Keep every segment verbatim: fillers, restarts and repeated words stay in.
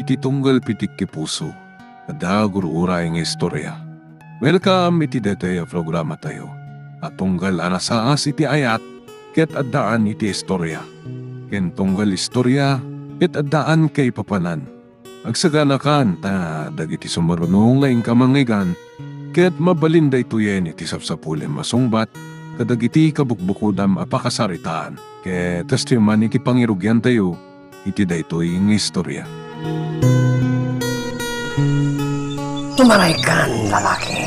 iti tunggal pitik ti puso, adda gur-uray nga istorya. Welcome iti daytoy a programatayo a tunggal a nasaas iti ayat ket addaan iti istorya, ken tunggal istorya ket addaan kaipapanan. Agsaganakan ta dagiti sumaruno nga inka mangngeggan ket mabalin daytoyen iti sapsapulem a sungbat kadagiti kabukbukodam a pakasaritaan. Ket kastoy man iti pangirugiantayo iti daytoy nga istorya. Tumaraykan, lalaki.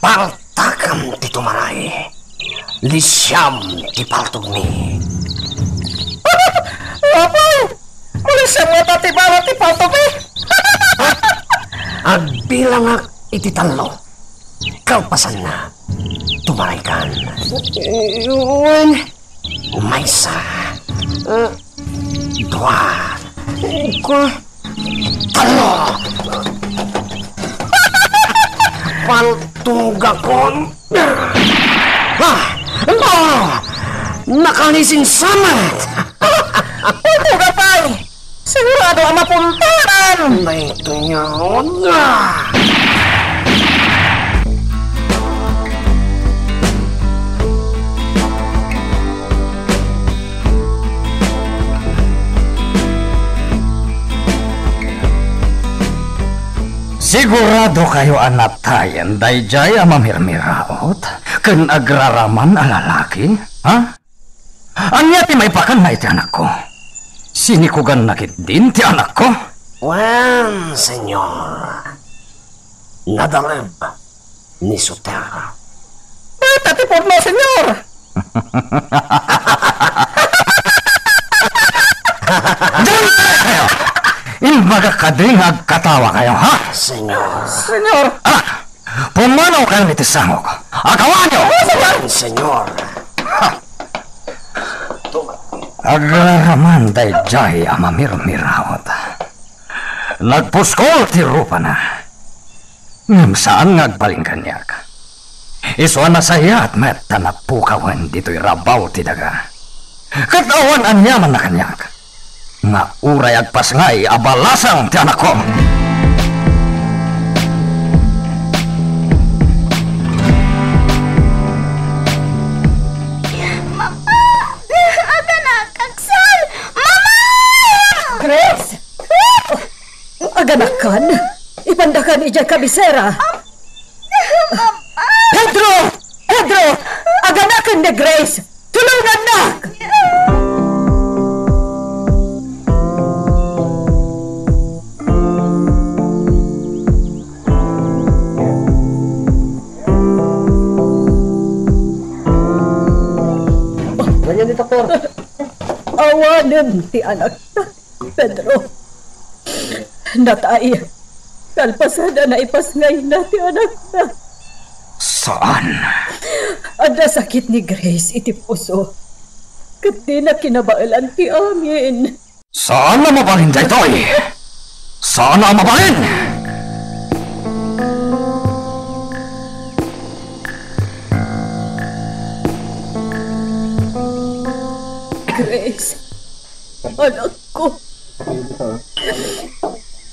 Paltakam ti tumaray. Lisiam ti paltogmi. Apay! Malisiam ngata ti bala ti paltogmi. Agbilangak iti tallo. Kalpasanna, tumaraykan. Wen. Maysa. Ah. Dua. Uka. Tallo. Paltugakon. Ah! Ah! Nakalisinsamat! Paltuga pay! Sigurado a mapuntaran! Daytoy nga. Sigurado kayo a natayen daydiay a mamirmiraot ken agraraman a lalaki? Ha? Ania ti maipakanna iti anakko? Sinikuganna ketdin ti anakko? Wen, senyor. Nadaleb ni Sotero. Mayat ti pudno, senyor! Dayta kayo! Imbagak kadi nga agkatawa kayo, ha? Senyor. Senyor! Ah! Pumanaw kayo iti sangok. Akawanyo! Senyor! Ha! Agraraman daydiay a mamirmiraot. Nagpuskol ti rupana. Ngem saan nga agbalin kaniak. Isu a nasayaat met ta napukawen ditoy rabaw ti daga. Ket awan aniamanna kaniak nga uray agpasngay a balasang ti anakko. Mama! Aganak, agsaw! Mama! Grace! Aganakan? Ipandakan idiay kabisera. Pedro! Pedro! Aganaken ni Grace! Tulongannak! Ganyan ni doktor. Awanen ti anakta. Pedro, natay. Kalpasan a naipasngayna ti anakna. Saan? Adda sakit ni Grace iti puso. Ket dina kinabaelan ti amin. Saan a mabalin daytoy? Saan a mabalin? Grace, anakko.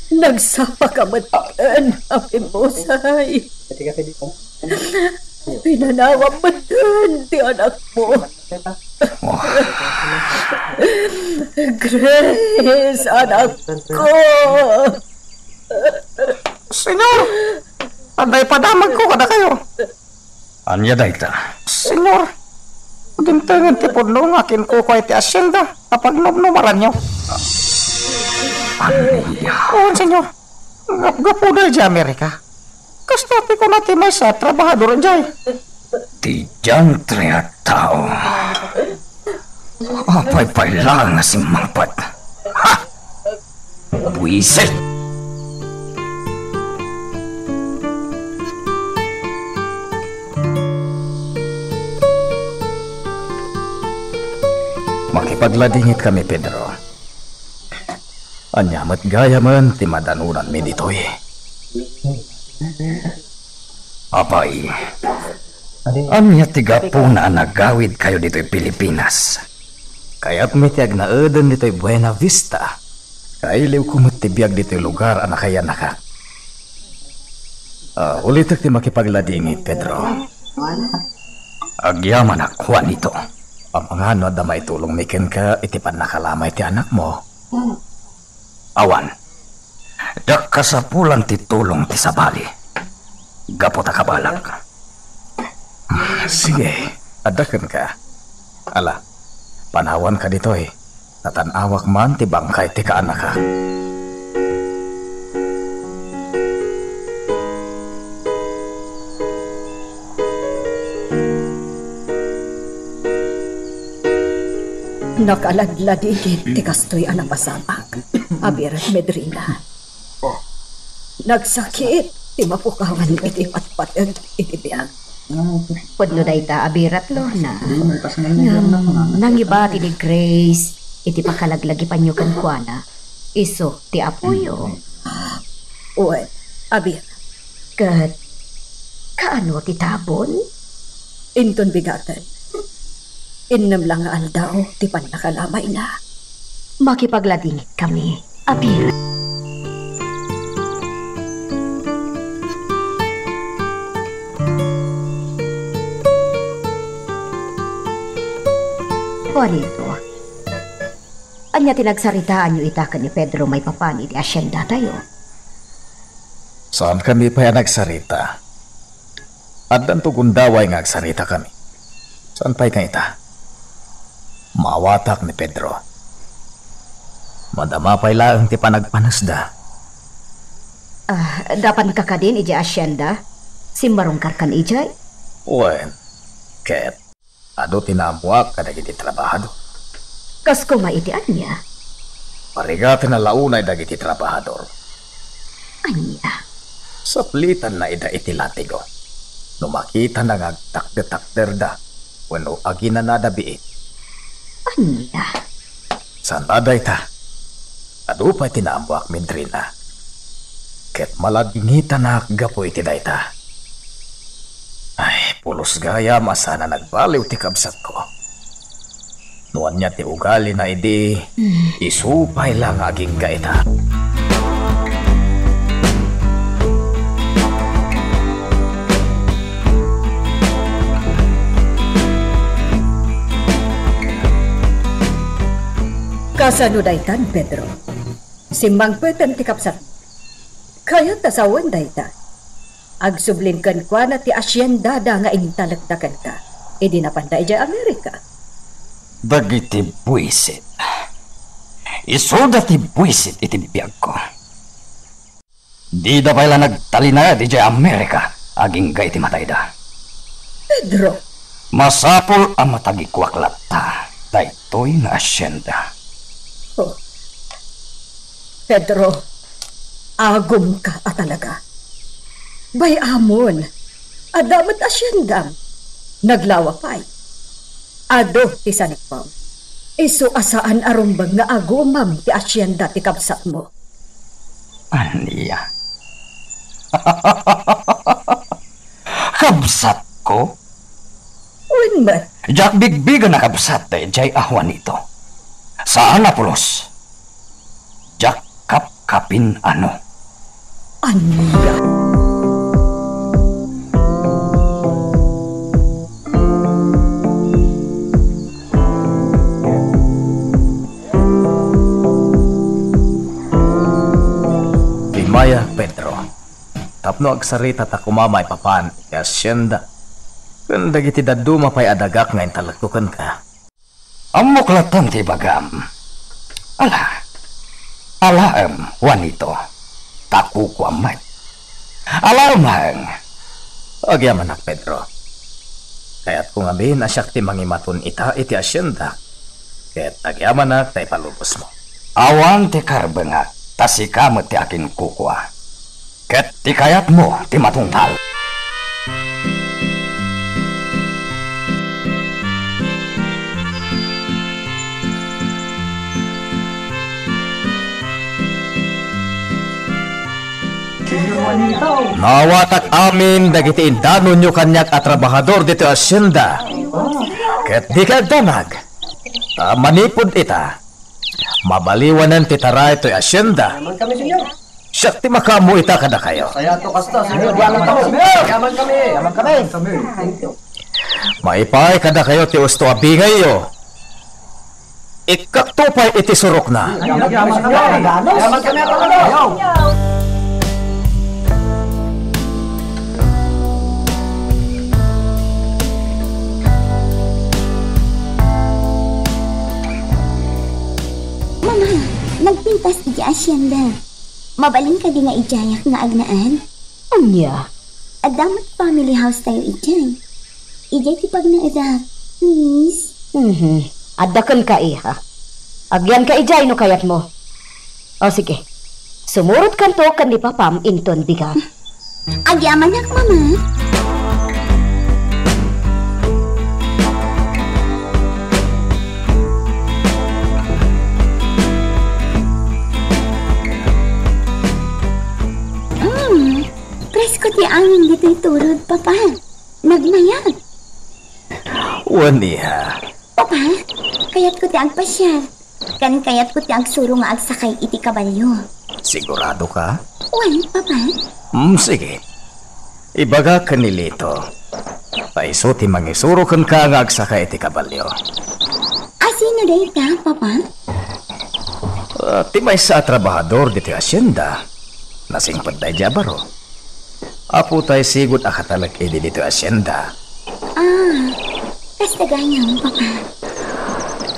Nagsapaka met ken, Apo Musay. Pinanawam met ti anakmo. Grace, anakko. Senyor, adda ipadamagko kadakayo. Ania dayta? Senyor, dimtengen ti pudno nga kinkukua iti hacienda a pagnumnumaranyo. Ania? Oo, senyor. Gapgapuna idiay Amerika. Kasta ti kuna ti maysa a trabahador idiay. Ti diantre a tao. Apay pay laeng a simmangpet? Ha! Buisit! Makipagladingit kami, Pedro. Ania met gayamen ti madanonanmi ditoy? Apay, ania ti gapuna a nagawidkayo ditoy Pilipinas? Kayatmi ti agnaeden ditoy Buena Vista. Kailiwko met ti biag ditoy lugar a nakayanakak. Ah, ulitek ti makipagladingit, Pedro. Agyamanak, Juanito. Amangan no adda maitulongmi kenka iti pannakalamay ti anakmo. Awan. Diak kasapulan ti tulong ti sabali. Gapu ta kabalak. Sige, adda kenka. Ala, panawanka ditoy. Natan-awak man ti bangkay ti kaanaka. Nakaladladingit ti kastoy a napasamak, Abir, Medrina. Nagsakit ti mapukawan iti patpateg iti biag. Pudno dayta, Abir, Lorna. Ngem nangibati ni Grace iti pakalaglagipanyo kenkuana, isu ti apoyo. Wen, Abir. Ket kaano ti tabon? Inton bigaten, innem la nga aldaw ti pannakalamayna. Makipagladingitkami, Abir. Juanito, ania ti nagsaritaanyo ita ken ni Pedro maipapan iti asiendatayo? Saankami pay a nagsarita. Addanto gundaway nga agsaritakami. Saan pay nga ita? Maawatak ni Pedro. Madama pay laeng ti panagpanesda. Ah, dapanka kadin idiay asienda? Simmarungkarkan idiay? Wen, ket adu ti naammoak kadagiti trabahador. Kas koma iti ania? Parigatenna la unay dagiti trabahador. Ania? Saplitanna ida iti latigo no makitana nga agtakder-takderda wenno aginanada biit. Ania? Saan la dayta? Adu pay ti naammoak, Medrina. Ket maladingitanak gapu iti dayta. Ay, pulos gayam a saan a nagbaliw ti kabsatko. No ania ti ugalina idi, isu pay la nga agingga ita. Kasano daytan, Pedro? Simmangpeten ti kabsat. Kayat ta sawen dayta. Agsublin kenkuana ti asiendada nga intalekda kenka idi napanda idiay Amerika. Dagiti buisit. Isuda ti buisit iti biagko. Dida pay la nagtalinaed idiay Amerika agingga iti matayda. Pedro! Masapul a matagikuak latta daytoy nga asienda. Oh. Pedro, agumka a talaga. Bay-amon, adda met asiendam. Naglawa pay. Adu ti sanikpam. Isu a saan a rumbeng nga agumam ti asienda ti kabsatmo. Ania? Kabsatko? Wen met. Diak bigbigen a kabsat daydiay a Juanito. Saan a pulos. Diak kapkapin-ano. Ania? Immay, Pedro, tapno agsarita ta koma maipapan iti asienda ken dagiti dadduma pay a dagak nga intalekko kenka. Ammok latta ti ibagam. Ala, alaem, Juanito, ta kukuam met. Alaem laeng. Agyamanak, Pedro. Kayatko ngamin a siak ti mangimaton ita iti asiendak, ket agyamanak ta ipalubosmo. Awan ti karbengak, ta sika met ti akinkukua. Ket ti kayatmo ti matungpal. Naawatak amin dagiti indanonyo kaniak a trabahador ditoy asienda. Ket dika agdamag. Ta manipud ita, Mabaliwanen ti taray toy asienda. Yaman kami, senyor. Siak ti makaammo ita kadakayo. Kaya to kasta, senyor. Yaman kami. Yaman kami. Yaman kami. Maipay kadakayo ti usto a bingayyo. Ikkakto pay iti surokna. Yaman kami, senyor. Yaman kami, senyor. Mama, nagpintas iti asienda. Mabalin kadi nga idiayak nga agnaed? Ania? Adda met family house tayo idiay. Idiay ti pagnaedak, miss. Mhm. Adda kenka, iha. Agyanka idiay no kayatmo. O, sige. Sumurotkanto ken ni papam inton bigat. Agyamanak, Mama. Mm, presko ti angin ditoy turod, Papa. Nagmayat. Wen, iha. Papa, kayatko ti agpasiar. Ken kayatko ti agsuro nga agsakay iti kabalio. Sigurado ka? Wen, Papa. Hmm, sige. Ibaga ken ni Lito. Ta isu ti mangisuro kenka nga agsakay iti kabalio. A sino dayta, Papa? Ah, ti maysa a trabahador ditoy asienda. Nasingpet daydi a baro. Apotay sigud a katalek idi ditoy asienda. Ah, kasta gayam, Papa.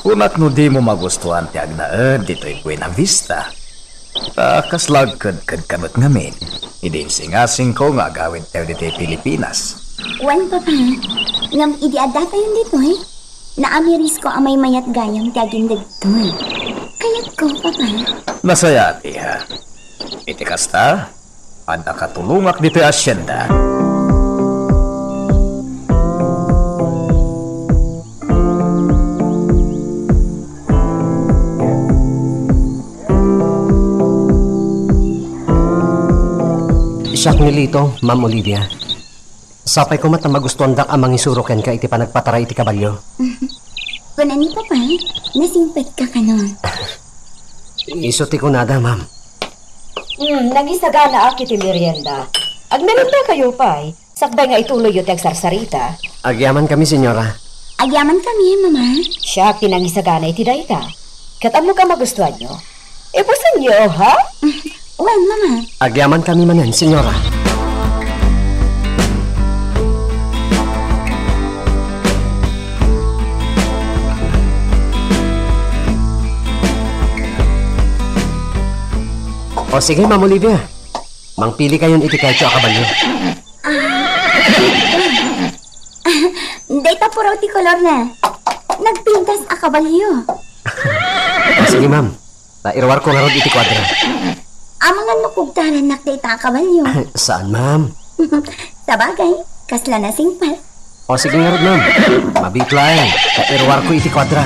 Kunak no dimo magustuan ti agnaed ditoy Buena Vista. Ta kasla agkedkedka met ngamin idi insingasingko nga agawidtayo ditoy Pilipinas. Wen, Papa, ngem idi addatayon ditoy, naamirisko a maymayat gayam ti agindegtoy. Kayatko, Papa. Nasayaat, iha. Iti kasta, adda katulongak ditoy asienda. Siak ni Lito, Ma'am Olivia. Sapay koma ta magustuandak a mangisuro kenka iti panagpataray iti kabalio. Kuna ni Papa, nasingpetka kano? Isu ti kunada, ma'am. Hmm, nangisaganaak iti merienda. Agmeriendakayo pay, sakbay nga ituloyyo ti agsarsarita. Agyaman kami, senyora. Agyaman kami, Mama. Siak ti nangisagana iti dayta. Ket ammok a magustuanyo. Ipusenyo, ha? Wen, Mama. Agyaman kami manen, senyora. O sige, Ma'am Olivia. Mangpili kayon iti ketcho a kabalio. Dayta puraw ti kolorna. Nagpintas a kabalio. Ah, sige, ma'am. Ta iruarko ngarud iti kuadra. Amangan no kugtarannak dayta a kabalio. Saan, ma'am. Sabagay, kasla nasingpet. O, sige ngarud, ma'am. Mabiit laeng. Ta iruarko iti kuadra.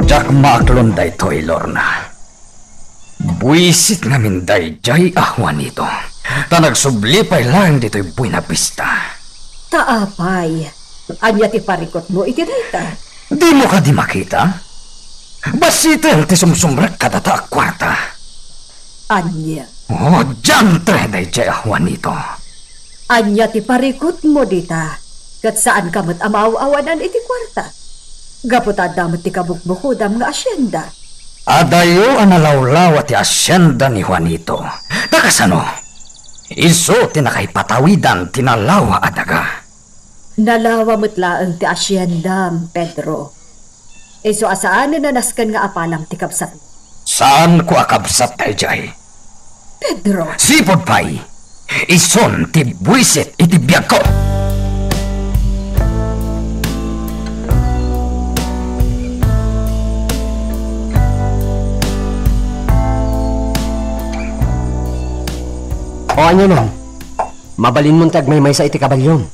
Diak maaklon daytoy, Lorna. Buisit ngamin daydiay a Juanito, ta nagsubli pay laeng ditoy Buena Vista. Ta apay, ania ti parikutmo iti dayta? Dimo kadi makita? Bassiten ti sumsumrek kadata a kuarta. Ania? Oh, diantre daydiay a Juanito. Ania ti parikutmo dita? Ket saanka met a maaw-awanan iti kuarta? Gapu ta adda met ti kabukbukodam nga asienda. Adayo a nalawlawa ti asienda ni Juanito. Ta kasano? Isu ti nakaipatawidan ti nalawa a daga. Nalawa met laeng ti asiendam, Pedro. Isu a saanen a nasken nga apalam ti kabsatmo. Saanko a kabsat daydiay. Pedro. Sipud pay, isun ti buisit iti biagko. O, ania man? Mabalinmon ti agmaymaysa iti kabalyom.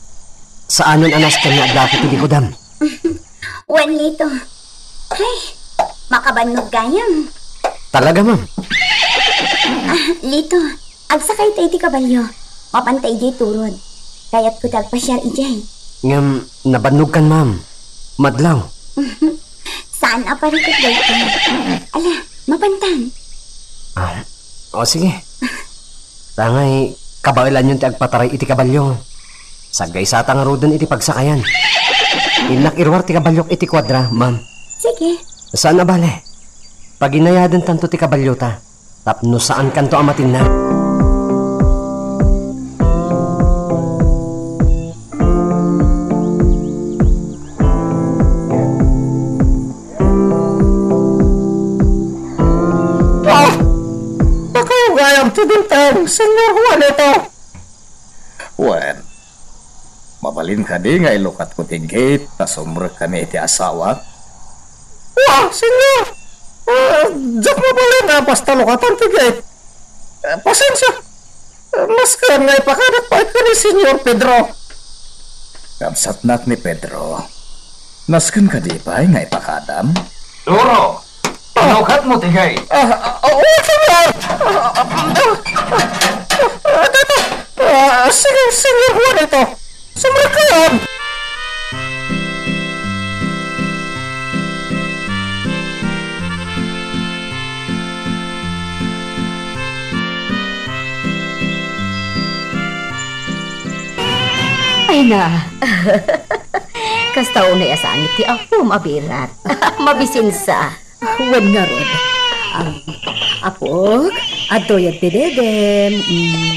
Saanen a nasken nga aglako ti likudam. Wen, Lito. Ay, makabannog gayam. Talaga, ma'am? Lito, agsakayta iti kabalio. Mapanta idiay turod. Kayatko ti agpasiar idiay. Ngem, nabannogkan, ma'am. Madlaw. Saan a parikut daytoy. Ala, mapantan. Ah, o sige. Tangay, kabaelanyon ti agpataray iti kabalio. Saggaysata ngaruden iti pagsakayan. Innak iruar ti kabaliok iti kuadra, ma'am. Sige. Saan a bale. Paginayadentanto ti kabaliota. Tapno saankanto a matinna. Ah! Dakayo gayam ti dimteng, Señor Juanito. Wen, mabalin kadi nga ilukatko ti gate ta sumrekka ni iti asawak? Wa, Señor! Ah, diak mabalin a basta lukatan ti gate. Ah, pasensia. Ah, nasken nga ipakadak pay ken ni Señor Pedro. Kabsatnak ni Pedro. Nasken kadi pay nga ipakadam? Duro! Inukatmo ti gate. Ah, ah, oo, Señor. Ah, ah, ah, ah, dito. Ah, sige, Señor Juanito. Sumrekkayon. Ay na. Kasta unay a sangit ti apom a birat. Mabisinsa. Wen ngarud. Am, apok, adtoy ti dedem. Mm.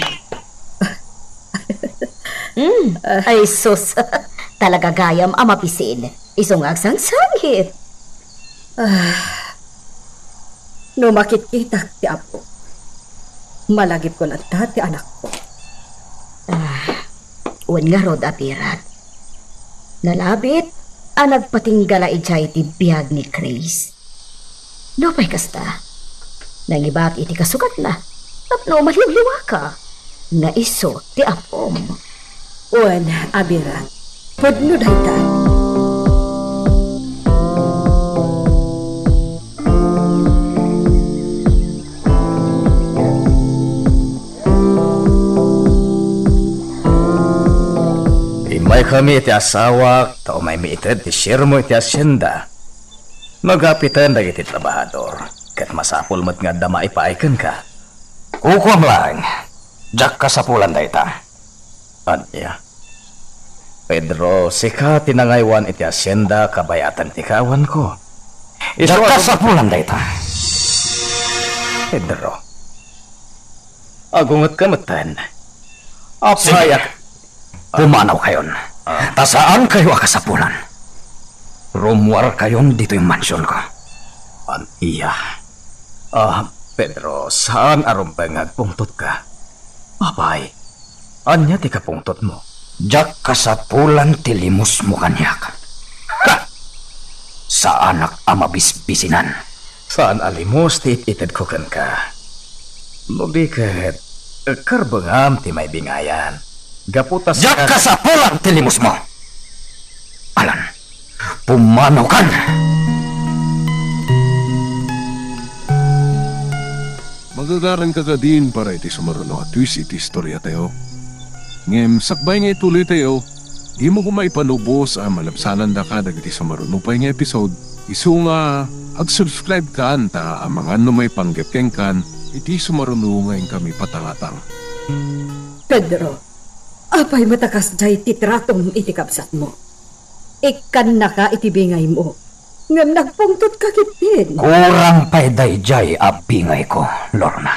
Mm. Ay, sus. Talaga gayam a mabisin. Isu nga agsangsangit. Ah, no makitkitak ti apo, malagipko latta ti anakko. Ah, wen ngarud a birat. Nalabit a nagpatinggala idiay ti biag ni Chris. Nupay kasta, nangibat iti kasukatna tapno maliwliwaka nga isu ti apom. Wen, a birat, pudno dayta. Immaykami iti asawak ta umaymi ited ti siermo iti hasienda. Nagapiten dagiti trabahador, ket masapul met nga adda maipaay kenka. Kukuam laeng, diak kasapulan dayta. Ania? Pedro, sika ti nangaywan iti hasienda kabayatan ti kaawanko. Isu— Diak kasapulan dayta. Pedro, agungetka metten. Apay— Sige. Ak— Pumanawkayon. Ah. Ta saankayo a kasapulan. Rummuarkayon ditoy mansionko. Ania? Ah, Pedro, saan a rumbeng nga agpungtotka? Apay, ania ti kapungtotmo? Diak kasapulan ti limosmo kaniak. Ha! Saanak a mabisbisinan. Saan a limos ti it-itedko kenka. No di ket, karbengam ti maibingayan. Gapu ta— Diak kasapulan ti limosmo. Alan, pumanawkan! Magagaranka kadin para iti sumaruno a twist iti istoriatayo. Ngem sakbay nga ituloytayo, dimo koma ipalubos a malabsanandaka dagiti sumaruno pay nga episode. Isu nga ag-subscribe kan ta amangan no maipanggep kenkan iti sumaruno nga inkami patangatang. Pedro, apay met a kasdiay ti tratom iti kabsatmo? Ikkannaka iti bingaymo, ngem nagpungtotka ketdin. Kurang pay daydiay a bingayko, Lorna.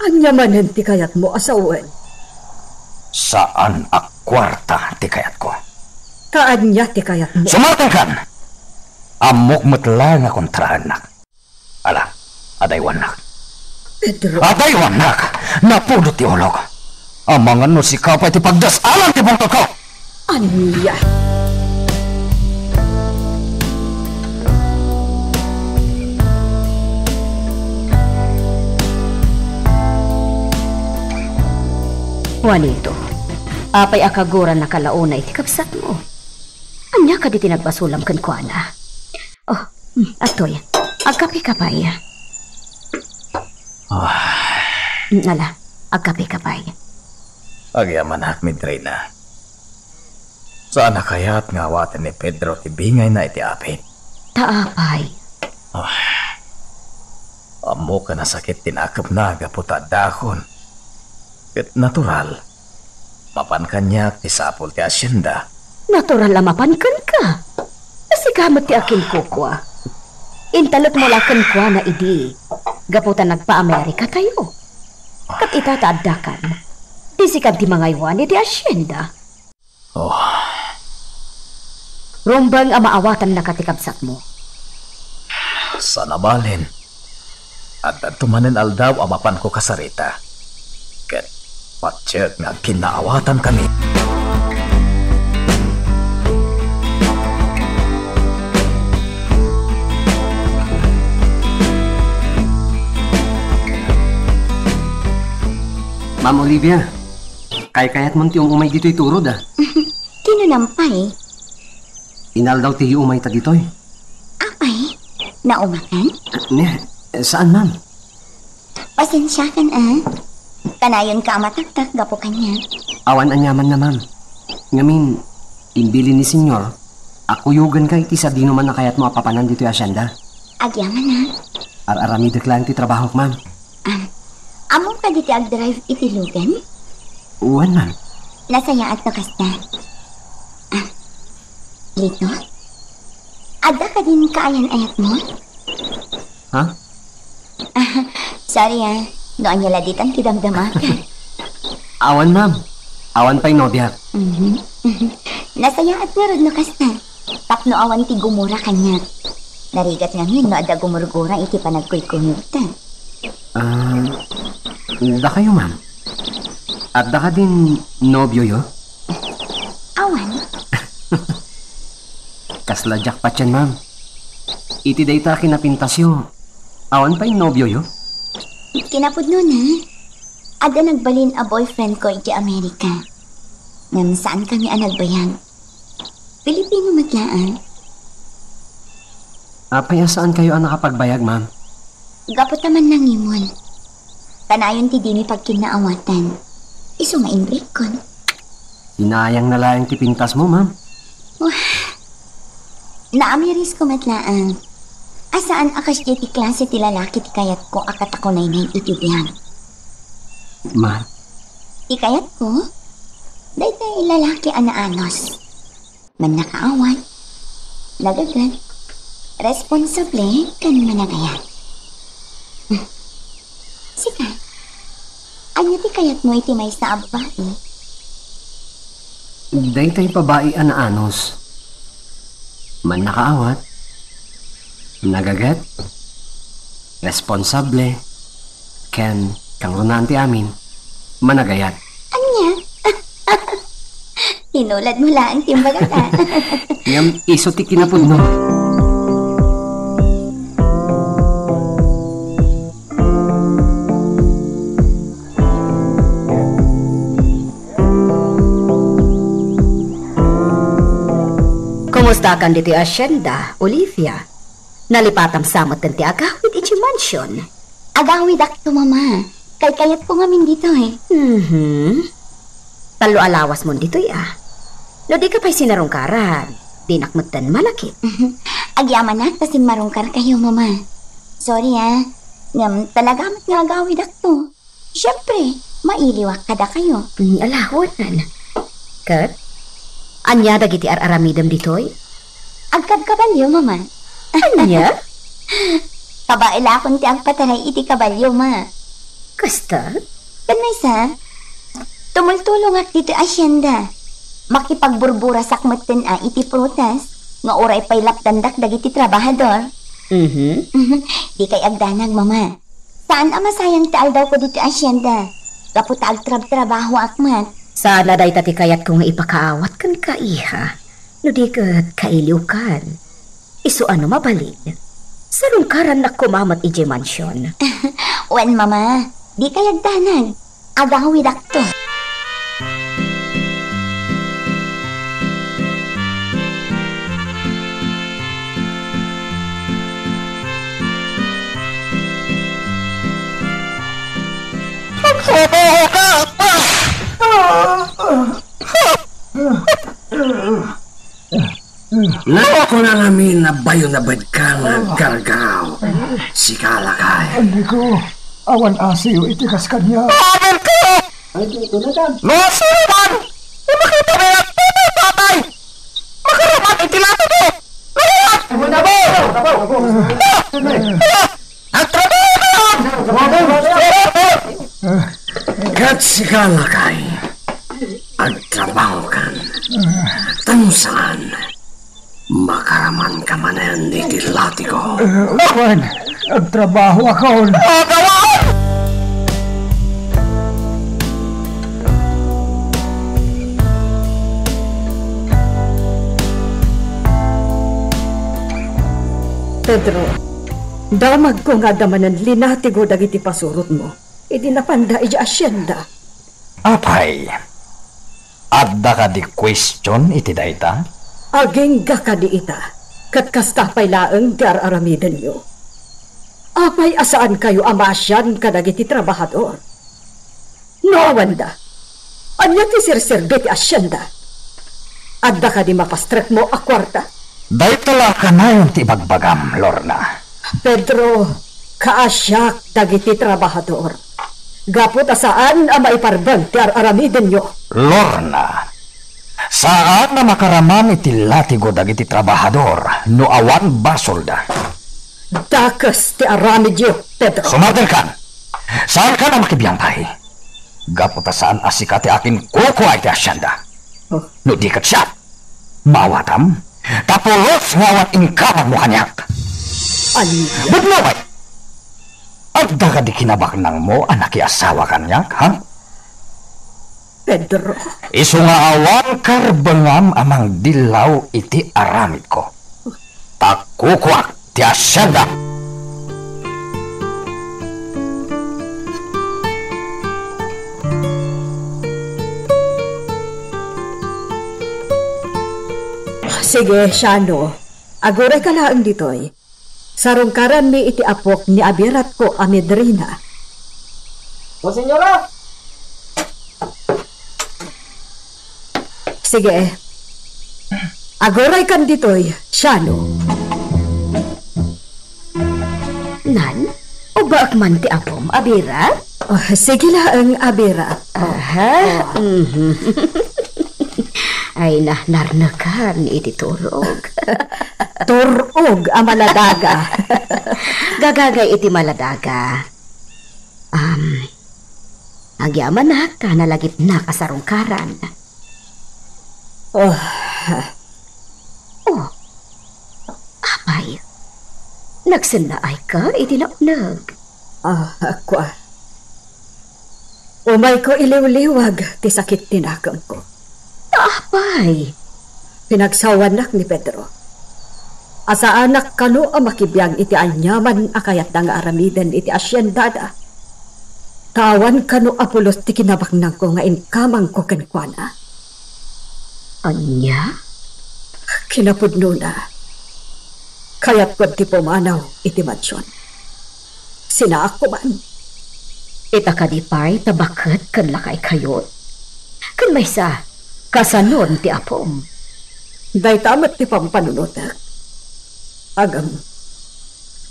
Ania manen ti kayatmo a sawen? Saan a kuarta ti kayatko. Ta ania ti kayatmo? Sumartenkan! Ammok met laeng a kontraennak. Ala, adaywannak. Pedro. Adaywannak! Napudot ti ulok. Amangan no sika pay ti pagdas-alan ti pungtotko! Ania? Juanito, apay a kagurannaka la unay iti kabsatmo? Ania kadi ti nagbasolam kenkuana? Oh, mm, atoy. Agkape ka pay. Ah, Mm, ala, agkapeka pay. Agyamanak, Madrina. Saan a kayat nga awaten ni Pedro ti bingayna iti apit? Ta apay? Ah, ammok a nasakit ti nakemna gapu ta addakon. Ket natural, mapan kaniak ti sapul ti hacienda. Natural a mapan kenka. Sika met ti akinkukua. Intalekmo la kenkuana idi, gapu ta nagpa-Amerikatayo. Ket ita ta addakan, ti sikan ti mangaywan iti hacienda. Oh. Rumbeng a maawatannaka ti kabsatmo. Saan a balen, adda manen aldaw a mapanko kasarita. Ket patiek nga agkinnaawatankami. Ma'am Olivia, kaykayatmon ti um-umay ditoy turod, a? Kinunam pay. Inaldaw ti umayta ditoy. Apay? Naumakan? Ne, saan, ma'am. Pasensiakan, a. Kanayonka a mataktak gapu kaniak. Awan aniamanna, ma'am. Ngamin, imbilin ni Senyor a kuyogenka iti sadinoman a kayatmo a papanan ditoy hacienda. Agyamanak. Ar-aramidek laeng ti trabahok, ma'am. Am, ammom kadi ti agdrive iti lugan? Wen, ma'am. Nasayaat no kasta. Ah, Lito? Adda kadin kaayan-ayatmo? Ha? Ah, sorry, a. No ania la ditan ti damdamaka. Awan, ma'am. Awan pay nobiak. Mhm. Nasayaat ngarud no kasta. Tapno awan ti gumura kaniak. Narigat ngamin no adda gumurgura iti panagkuykuyogta. Ah, dakayo, ma'am. Adda kadin nobioyo? Awan. Kasla jackpot yan, ma'am. Iti dayta a kinapintasyo, awan pay nobioyo? Kinapudnona, adda nagbalin a boyfriend ko iti Amerika. Ngem saankami a nagbayag. Pilipino met laeng. Apay a saankayo a nakapagbayag, ma'am? Gapu ta mannangimon. Kanayon ti dimi pagkinnaawatan. Isu nga imbrekkon. Sinayang na laeng ti pintasmo, ma'am. Wah, naamirisko met laeng. A saan a kasdiay ti klase ti lalaki ti kayatko a katakunaynay iti biag. Ma'am? Ti kayatko? Daytoy lalaki a naanus. Mannakaawat, nagaget, responsable, ken managayat. Sika, ania ti kayatmo iti maysa a babai? Daytoy babai a naanus, mannakaawat, nagaget, responsable, ken kangrunaan ti amin, managayat. Ania? Inuladmo laeng ti imbagak, a. Ngem isu ti kinapudno. Kumustakan ditoy hacienda, Olivia? Nalipatam sa metten ti agawid iti mansion. Agawidakto, Mama. Kaykayatko ngamin ditoy. Mhm. Tallo a lawasmon ditoy, a. No dika pay sinarungkaran, dinak metten malakip. Agyamanak ta simmarungkarkayo, Mama. Sorry, a. Ngem talaga met nga agawidakto. Siempre, mailiwak kadakayo. Mm, ala, wen. Ket, ania dagiti ar-aramidem ditoy? Agkabkabalio, Mama. Ania? Kabaelakon ti agpataray iti kabalio, Ma. Kasta? Ken maysa, tumultulongak ditoy hacienda. Makipagburburasak metten a iti prutas nga uray pay lapdandak dagiti trabahador. Mhm. Dikay agdanag, Mama. Saan a masayang ti aldawko ditoy hacienda, gapu ta agtrabtrabahoak met. Saan a dayta ti kayatko nga ipakaawat kenka, iha. No di ket kailiwkan. Isu a no mabalin, sarungkarannak koma met idiay mansion. Wen, Mama, dikay agdanag. Agawidakto. Oka! Nakunan amin a bayo na bedka nga aggargaraw. Sika, lakay. Andiko, awan asiyo iti kas kaniak. Amin ko! No sino man, imakita mi nga patay-patay. Makaraman iti latigo. Lawas! Agtrabaho! Ket sika, lakay, agtrabahokan. Tan saan, makaramanka manen iti latigo. Wen, agtrabahoakon. Pedro, damagko nga adda manen linatigo dagiti pasurotmo idi napanda idiay asienda. Apay, adda kadi question iti dayta? Agingga kadi ita, ket kasta pay laeng ti ar-aramidenyo. Apay a saankayo a maasian kadagiti trabahador? No awanda, ania ti serserbi ti asienda? Adda kadi mapastrekmo a kuarta? Dayta la kanayon ti ibagbagam, Lorna. Pedro, kaasiak dagiti trabahador. Gapu ta saan a maiparbeng ti ar-aramidenyo. Lorna, saan a makaraman iti latigo dagiti trabahador no awan basolda. Dakes ti aramidyo, Pedro. Sumardelkan! Saankan a makibiang pay. Gapu ta saan a sika ti akinkukua iti asienda. Oh. No di ket siak, maawatam, ta pulos nga awan inkamangmo kaniak. Ania? Pudno pay! Adda kadi kinabaknangmo a nakiasawa kaniak, ha? Pedro. Isu nga awan karbengam a mangdillaw iti aramidko. Ta kukuak ti asienda. Sige, Shano. Agurayka laeng ditoy. Sarungkaranmi iti apok ni abiratko a Medrina. O, senyora! Sige. Aguraykan ditoy, Shano. Nan, ubaek man ti apom, abirat? Oh, sige laeng, abirat. Oh. Aha. Oh. Mhm. Ay, na, narnekan iti turog. Turog a maladaga. Gagagay iti maladaga. Um, agyamanak ta nalagipnak a sarungkaran. Oh. Oh. Apay, nagsennaayka iti nauneg? Ah, kua. Umayko iliwliwag ti sakit ti nakemko. Apay? Pinagsawannak ni Pedro. A saanak kano a makibiang iti aniaman a kayatna nga aramiden iti asiendada. Ta awan kano a pulos ti kinabaknangko nga inkamangko kenkuana. Ania? Kinapudnona, kayatko ti pumanaw iti mansion. Sinaakko man. Ita kadi pay ta baket ken lakaykayo? Ken maysa, kasanon ti apom? Dayta met ti pampanunotek. Agam,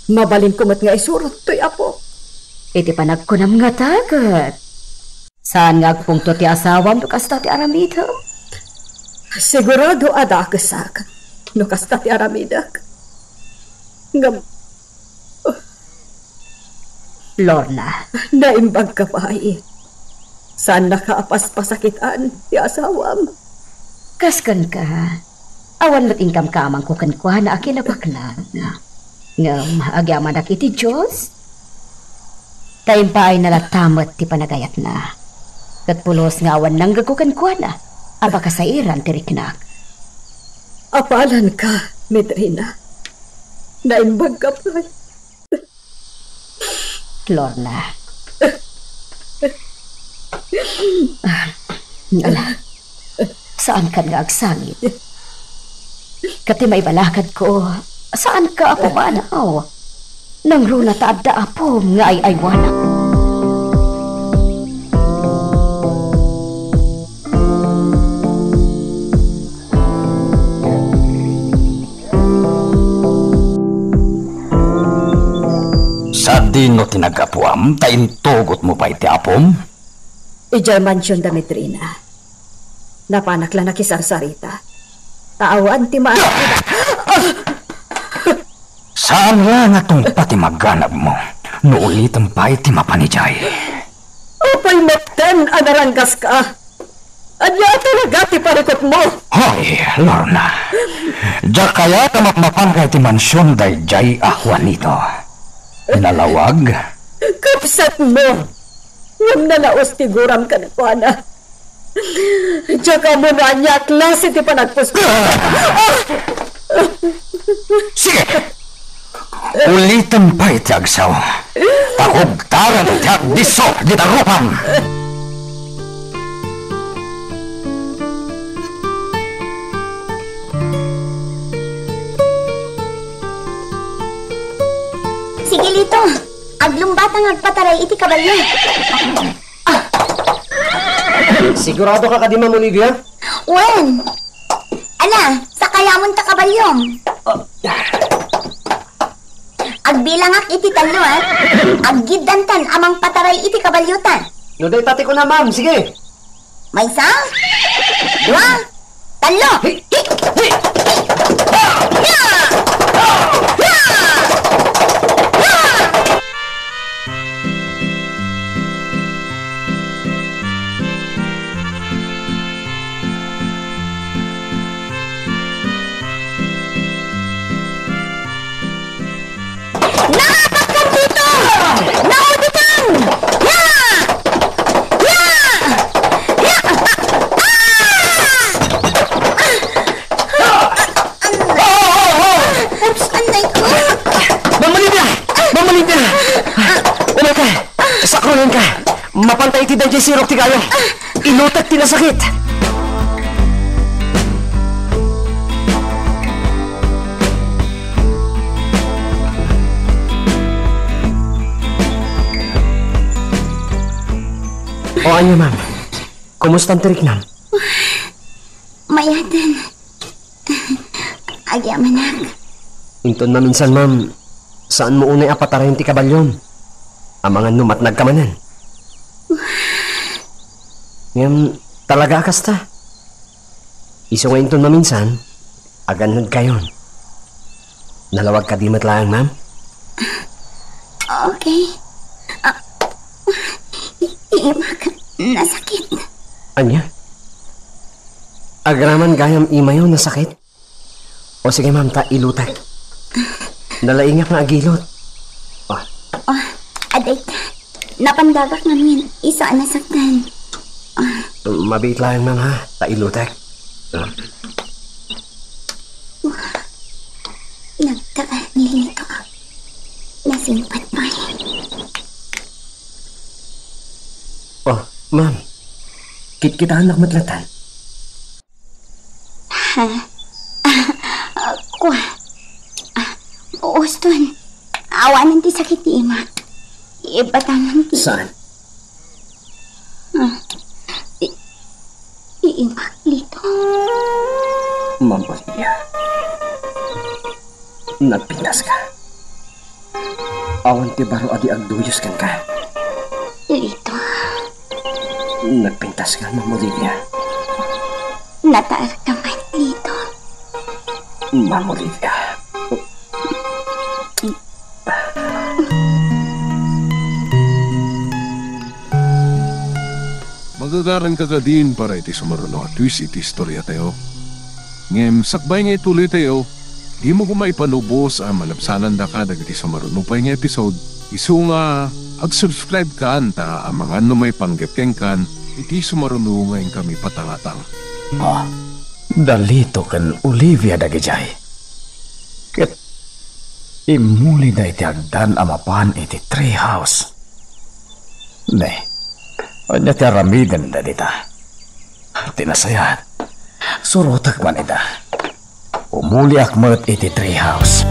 mabalinko met nga isurot toy apo. Iti panagkunam ngata ket, saan nga agpungto ti asawam no kasta ti aramidem? Sigurado a dakesak no kasta ti aramidek. Ngem, Lorna. Naimbagka pay. Saannaka a paspasakitan ti asawam. Kas kenka, awan met inkamkamangko kenkuana a kinabaknang. Ngem agyamanak iti Dios, ta impaayna latta met ti panagayatna. Ket pulos nga awan nanggegko kenkuana a pakasairan ti riknak. Apalanka, Medrina. Naimbagka pay. Lorna. Ah, ala, saankan nga agsangit. Ket ti maibalakadko, saanka a pumanaw. Nangruna ta adda apom nga ay-aywanak. Dino ti naggapuam ta intugotmo pay ti apom? Idiay mansion da Medrina. Napanak la nakisarsarita. Ta awan ti ma- Saan la nga tungpa ti maganabmo no ulitem pay ti mapan idiay. Apay metten a naranggaska? Ania talaga ti parikutmo? Hoy, Lorna. Diak kayat a mapmapanka iti mansion daydiay a Juanito. Nalawag? Kabsatmo. Ngem nalaus ti guram kenkuana. Diak ammo no ania a klase ti panagpuspos. Sige! Ulitem pay ti agsao. Pakugtaran ti agdisso dita rupam. Sige, Lito. Aglumbata nga agpataray iti kabalio. Sigurado ka kadi, Ma'am Olivia? Wen. Ala, sakayamon ta kabalyom. Ah. Agbilangak iti tallo, a. Aggiddantan a mangpataray iti kabalyota. No dayta ti kuna, ma'am, sige. Maysa, dua, tallo. Hi! Hi! Hi! Ya! Ya! Ya! Naapakan dito! Nauditan! Ya! Ya! Ya! Ah! Ah! Ah! Oops, anay ko! Ma'am Olivia! Ma'am Olivia! Umay ka! Sakrunan ka! Mapanta iti daydiay sirok ti gayo! Ilutek ti nasakit! O, ania, ma'am? Kumusta ti riknam? Mayaten. Agyamanak. Inton maminsan, ma'am, saanmo unay a patarayen ti kabalyom. Amangan no matnag ka manen. Ngem, talaga a kasta. Isu nga inton maminsan, agannad kayon. Nalawag kadi met laeng, ma'am? Okay. Ah, ti imak nasakit. Ania? Agraman gayam imayo nasakit? O sige, ma'am, ta ilutek. Nalaingak nga agilot. Ah. Ah, adayta. Napandagak ngamin, isu a nasaktan. Ah. Mabiit laeng, ma'am, ha? Ta ilutek. Ah. Nagtagan ni Lito. Nasingpet pay. Oh, ma'am. Kitkitaennak met latta. Ha? Ah, kua. Ah, uston. Awanen ti sakit ti imak. Ibatangan ti... Saan? Ah, i-, iimak, Lito. Ma'am Olivia. Nagpintas ka. Awan ti baro a di agduyos kenka. Lito. Nagpintas ka, Ma'am Olivia. Nataer ka met, Lito. Ma'am Olivia. Magagaranka kadin para iti sumaruno a twist iti istoriatayo. Ngem sakbay nga ituloytayo, dimo koma ipanubos a malabsanandaka dagiti sumaruno pay nga episode, isu nga ag-subscribe kan ta amangan no maipanggep kenkan iti sumaruno nga inkami patangatang. Ah, da Lito ken Olivia dagidiay. Ket immulida iti agdan a mapan iti tree house. Ne, ania ti aramidenda dita? Ti nasayaat, surotek man ida. Umuliak met iti tree house.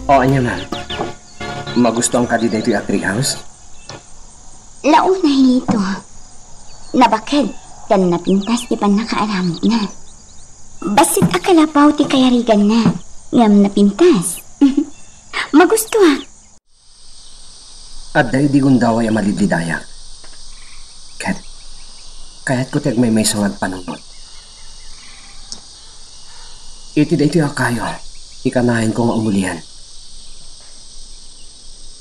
O, ania man? Magustuanka di daytoy a tree house? Launay, Lito. Nabaked ken napintas ti pannakaaramidna. Bassit a kalapaw ti kayariganna, ngem napintas. Magustoak. Adda idi gundaway a malidlidayak. Ket kayatko ti agmaymaysa nga agpanunot. Iti daytoy a kayo, ikanayenko nga umulian.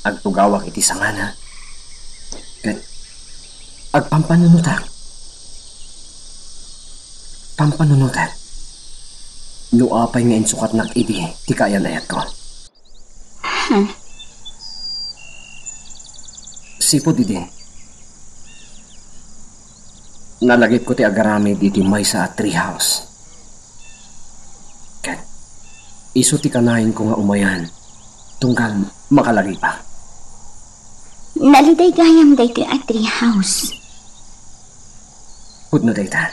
Agtugawak iti sangana, ket agpampanunotak. Pampanunotak. No apay nga insukatnak idi ti kaayan-ayatko. Sipud idi, nalagipko ti agaramid iti maysa a treehouse. Ket isu ti kanayenko nga umayan tunggal makalagipak. Naliday gayam daytoy a treehouse. Pudno dayta.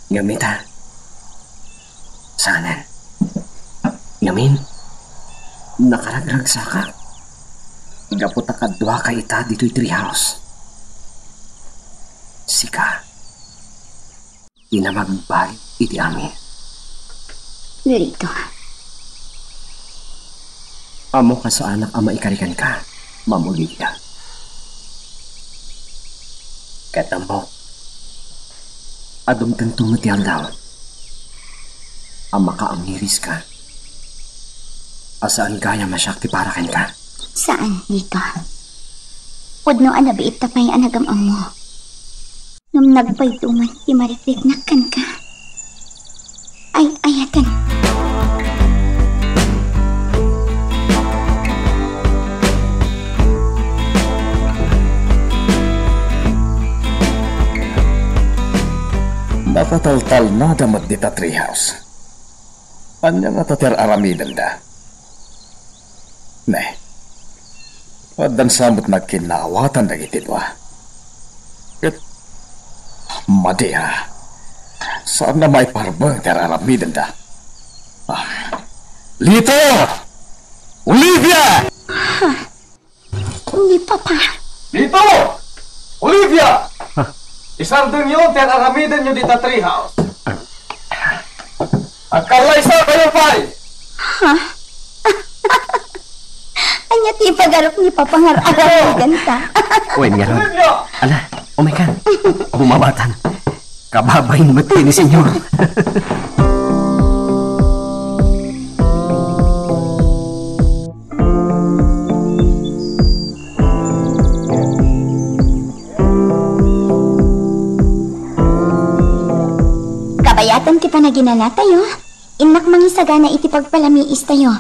Ngem ita, saanen. Ngamin, nakaragragsakak. Gapu ta kaduaka ita ditoy treehouse. Sika, ti namagbalik iti amin. Lito. Ammok a saanak a maikari kenka, Ma'am Olivia. Ket ammok a dumtengto met ti aldaw a makaangiriska a saan gayam a siak ti para kenka. Saan, Lito. Pudno a nabiit ta pay a nagam-ammo. Ngem nagpayto met ti marikriknak kenka. Ay-ayaten. Nakataltalnada met dita treehouse. Ania ngata ti ar-aramidenda? Ne, addan sa met nagkinnaawatan dagiti dua. Ket madi a, saan nga maiparbeng ti ar-aramidenda. Ah, Lito! Olivia! Ni Papa. Lito! Olivia! Isardengyo ti ar-aramidenyo dita treehouse. Agkallaysakayo pay! Ha? Ania ti ipagarup ni Papa nga ar-aramidenta? Wen ngarud. Olivia! Ala, umaykan. Bumabatan. Kababain met ti ni Senyor. Kabayatan ti panaginanatayo, innak mangisagana iti pagpalamiistayo.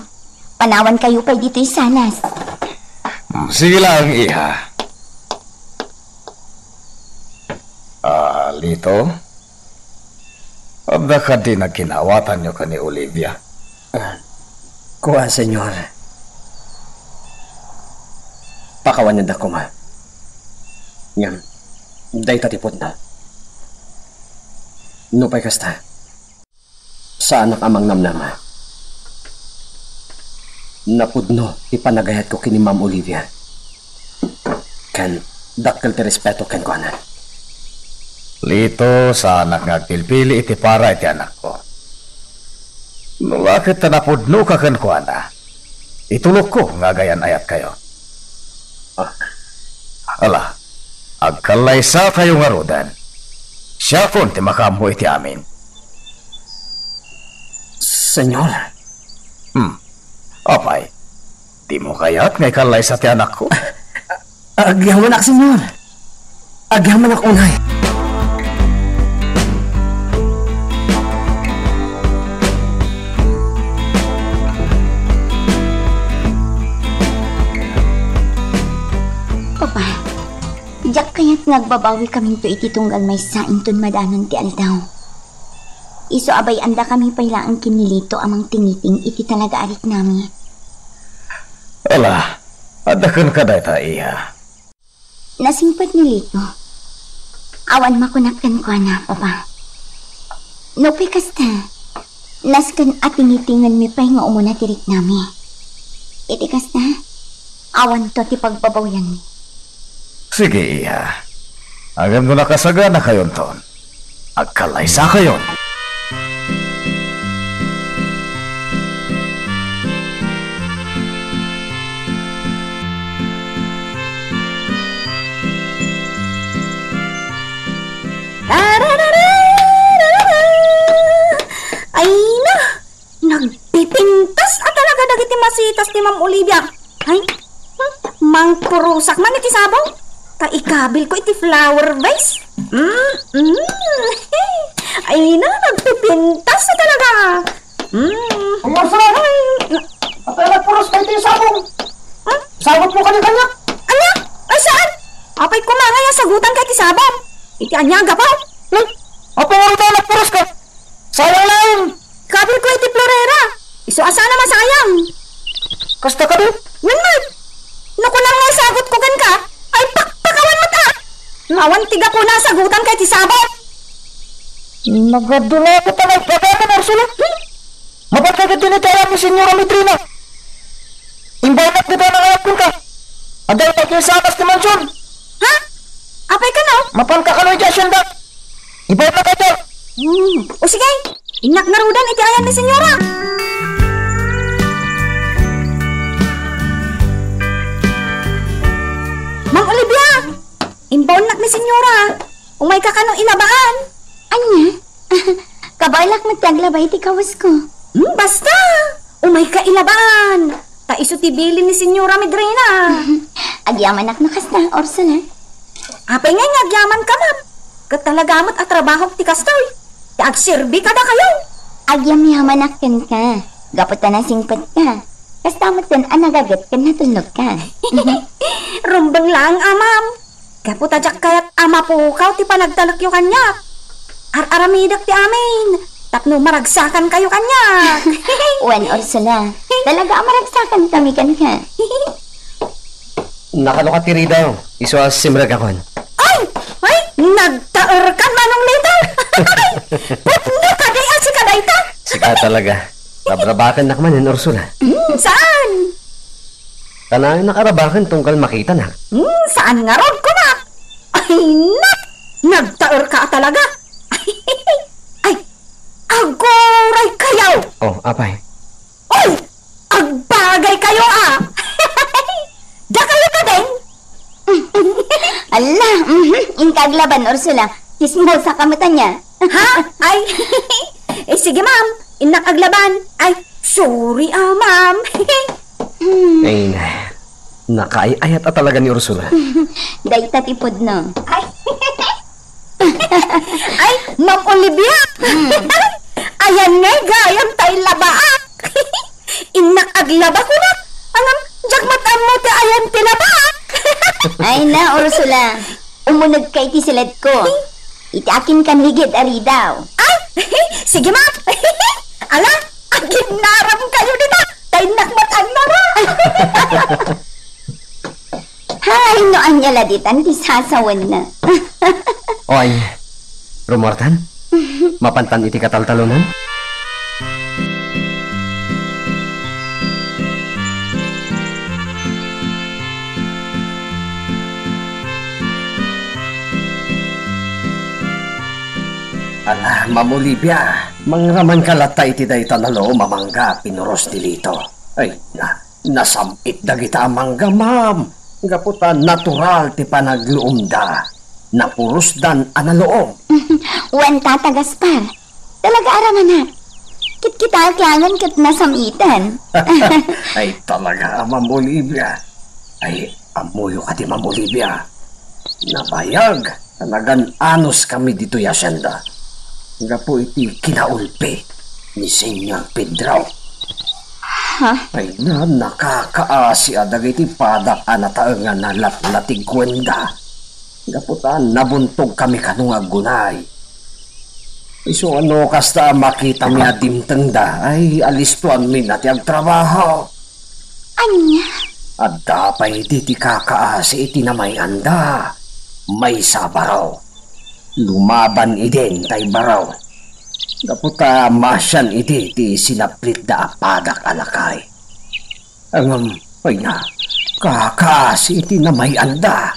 Panawankayo pay ditoy salas. Mm, sige laeng, iha. Ah, Lito? Adda kadi nagkinaawatanyo ken ni Olivia? Ah, kua, Senyor. Pakawanenda koma. Ngem, dayta ti pudno. Nupay kasta, saanak a mangnamnama. Napudno ti panagayatko ken ni Ma'am Olivia. Ken dakkel ti respeto kenkuana. Lito, saanak nga agpilpili iti para iti anakko. No la ket ta napudnoka kenkuana, itulokko nga agayan-ayatkayo. Ah. Ala, agkallaysakayo ngaruden. Siakon ti makaammo iti amin. Senyor. Hmm. Apay, dimo kayat nga ikallaysa ti anakko? Agyamanak, Senyor. Agyamanak unay. Papa, diak kayat nga agbabawikaminto iti tunggal maysa inton madanon ti aldaw. Isu a bay-andakami pay laeng ken ni Lito a mangtingiting iti talaga a riknami. Ala, adda kenka dayta, iha. Nasingpet ni Lito. Awan makunak kenkuana, Papa. Nupay kasta, nasken a tingitingenmi pay nga umuna ti riknami. Iti kasta, awanto ti pagbabawianmi. Sige, iha. Ngem no nakasaganakayonton, agkalaysakayon. Ay na! Nagpipintas a talaga dagiti masitas ni Ma'am Olivia. Ay, hmm, mangpurusak man iti sabong. Ta ikabilko iti flower vase. Mm, mm. Ay na, nagpipintas a talaga. Mm. Ay, Ursula! Ay, na- Apay nagpuros ka iti sabong? Hmm? Sagot mo kani kaniak? Ania? Ay, saan? Apay koma nga sagutan ka iti sabong? Iti ania a gapu? Hmm? Apay nga ita nagpuros ka? Sayang laeng! Kabilko iti florera. Isu a saan a masayang. Kasta kadi? Wen met. No kunam nga sagot ko kenka, ay pakpakawan met a. Awan ti gapuna a sagutan ka iti sabong. Nagadu na ako pala ipagaman, Ursula. Mapan ka ket dini ti ayan ni Senyora Medrina. Imbayanak dita nangayatkonka. Adda ipagkinsakas ti mansion. Ha? Apay kano? Mapan ka kano iti asyenda. Ibayanak ka ita. Hmm. O sige, innak ngaruden iti ayan ni Senyora. Ma'am Olivia! Imbaonnak ni Senyora. Umayka kano ilabaan? Ania? Kabaelak met ti aglaba iti kawesko. Hmm, basta! Umayka ilabaan. Ta isu ti bilin ni Senyora Medrina. Agyamanak no kasta, Ursula. Apay ngay nga agyamanka, ma'am? Ket talaga met a trabahok ti kastoy. Ti agserbi kadakayo. Agyamyamanak kenka. Gapu ta nasingpetka. Kasta met a nagaget ken natulnogka. Rumbeng laeng a, ma'am. Gapu ta diak kayat a mapukaw ti panagtalekyo kaniak. Ar-aramidek ti amin tapno maragsakankayo kaniak. Wen, Ursula, talaga a maragsakan kami kenka. Nakano ka ti ridaw? Isu a simrek akon. Ay! Ay! Nagtaerkan, Manong Lito! Pudno kadi a sika dayta? Sika talaga. Rabrabakennak manen, Ursula. Hmm, saan? Kanayon a karabaken tunggal makitanak. Hmm, saan ngarud, kunak? Ay, nak! Nagtaerka a talaga! Ay, aguray kayo! Oh, apay? Oy! Agbagay kayo, ah! Dakayo ka din? Ala, mhm, inka aglaban, Ursula. Chismosa ka met ania. Ha? Ay, eh, sige, ma'am. Innak aglaban. Ay, sorry, ah, ma'am. Hmm. Ay, na. Nakaay-ayat a talaga ni Ursula. Dayta ti pudno. Ay, ay, Ma'am Olivia! Hmm. Ayan ngay gayam ta illabaak. Innak aglaba, kunak. Ngem, diak met ammo ti ayan ti labaak. Ay na, Ursula. Umunegka iti siledko. Iti akinkan higit a ridaw. Ay, sige, ma'am. Ala, aginaram kayo dita. Ta innak met annara. Hay, no ania la ditan ti sasawenna. O, ay, rumuartan? Mapantan iti kataltalonan? Ala, Ma'am Olivia, mangramanka latta iti dayta a luom a mangga a pinuros ni Lito. Ay, na, Nasam-it dagita a mangga, ma'am, gapu ta natural ti panagluomda. Napurosdan a naluom. Wen, Tata Gaspar, talaga a ramanak. Kitkitaek laengen ket nasam-iten. Ay, talaga a, Ma'am Olivia. Ay, ammoyo kadi, Ma'am Olivia? Nabayag. Nagan-anos kami ditoy hacienda gapu iti kinaulpi ni Señor Pedro. Ha? Ay na, nakakaasi a dagiti padak a nataengan a latlatigkuenda gapu ta nabuntog kami kano nga aggunay. Isu a no kasta a makitami a dimtengda, ay alistoanmi na ti agtrabaho. Ania? Adda pay idi ti kakaasi iti namay-anda. Maysa a baro. Lumaban idin tay baro. Gapu ta maasian idi ti sinaplitda a padak a lakay. Ngem, aya, kakaasi iti namay-anda.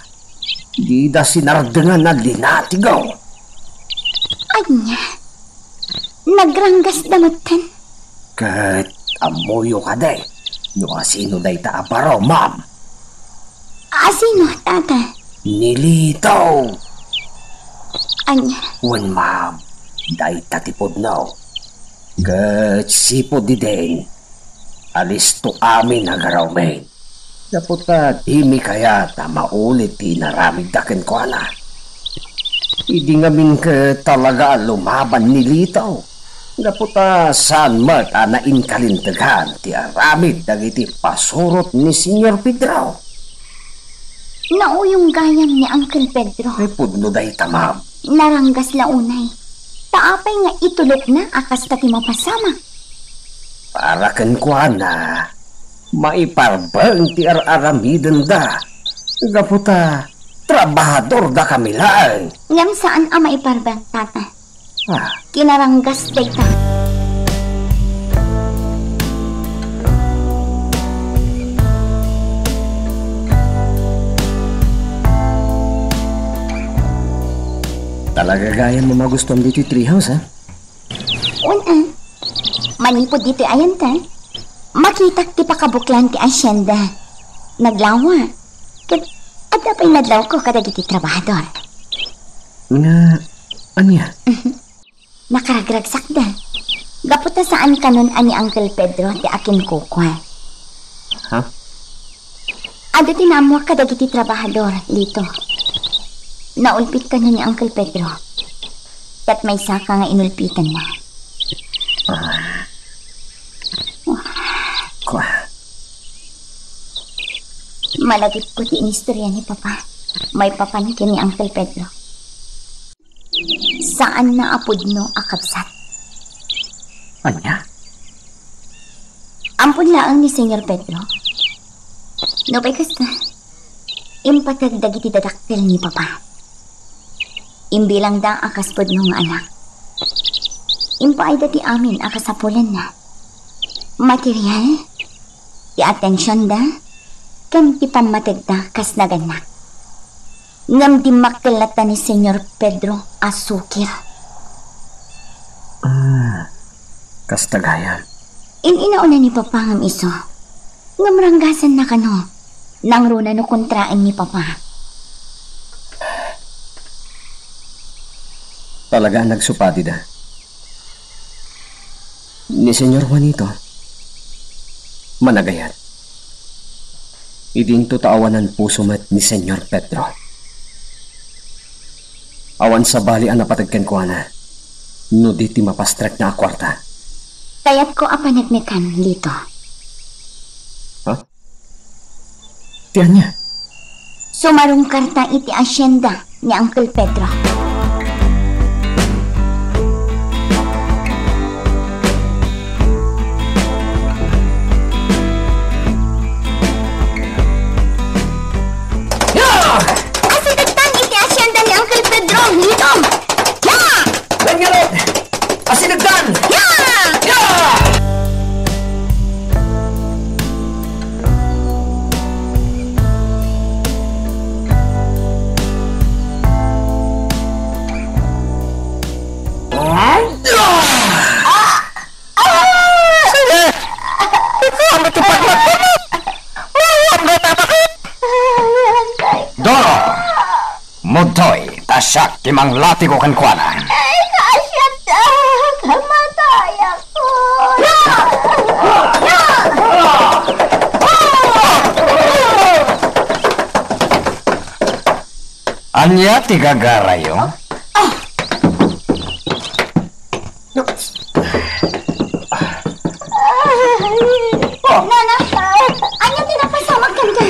Dida sinardengan a linatigaw. Ania? Nagranggasda metten? Ket ammoyo kadi no asino dayta a baro, ma'am? Asino, tata? Ni Lito. Ania? Wen, ma'am, dayta ti pudno. Ket sipud idin, alisto amin a garumin. Gapu ta dimi kayat a maulit ti inaramidda kenkuana. Idi ngamin ket talaga a lumaban ni Lito. Gapu ta saan met a nainkalintegan ti aramid dagiti pasurot ni Señor Pedro. Nauyong gayam ni Uncle Pedro. Ay, pudno dayta, ma'am. Naranggas la unay. Ta apay nga itulokna a kasta ti mapasamak? Para kenkuana, maiparbeng ti ar-aramidenda. Gapu ta trabahadordakami laeng. Ngem saan a maiparbeng, tata. Ah. Kinaranggas dayta. Talaga gayam a magustuam ditoy treehouse, ha? Wen, a. Manipud ditoy ayanten, makitak ti pakabuklan ti hacienda. Naglawa. Ket adda pay nadlawko kadagiti trabahador. Nga, ania? Nakaragragsakda. Gapu ta saan kanon a ni Uncle Pedro ti akinkukua. Ha? Adda ti naammuak kadagiti trabahador, Lito. Naulpit kanon ni Uncle Pedro. Ket maysaka nga inulpitanna. Ah. Kua. Malagipko ti inistorya ni Papa maipapan ken ni Uncle Pedro. Saanna a pudno a kabsat. Ania? Ampon laeng ni Señor Pedro. Nupay kasta, impateg dagiti dadakkel ni Papa. Imbilangda a kas pudno nga anak. Impaayda ti amin a kasapulanna. Material, ti atensionda, ken ti pammategda kas nagannak. Ngem dimmakkel latta ni Señor Pedro a sukir. Ah, kasta gayam. In-inauna ni Papa ngem isu. Ngem ranggasanna kano. Nangruna no kontraen ni Papa. Talaga a nagsupadida. Ni Señor Juanito, managayat. Idinto ta awanan puso met ni Señor Pedro. Awan sabali a napateg kenkuana no di ti mapastrekna a kuarta. Kayatko a paneknekan, Lito. Ha? Ti ania? Sumarungkarta iti hacienda ni Uncle Pedro. Ya! Asidegtan iti hacienda ni Uncle Pedro, Lito! Ya! Wen ngarud, asidegtan! Ya! Ya! Sige! Ikaw ang matupad mo! Maawat mo, tatakot! Doro! Mudtoy, ta siak ti manglatigo kenkuana. Ay, kasiatta, kamatayakon. Ania ti gagarayo? Ah! Nana, ania ti napasamak kenka?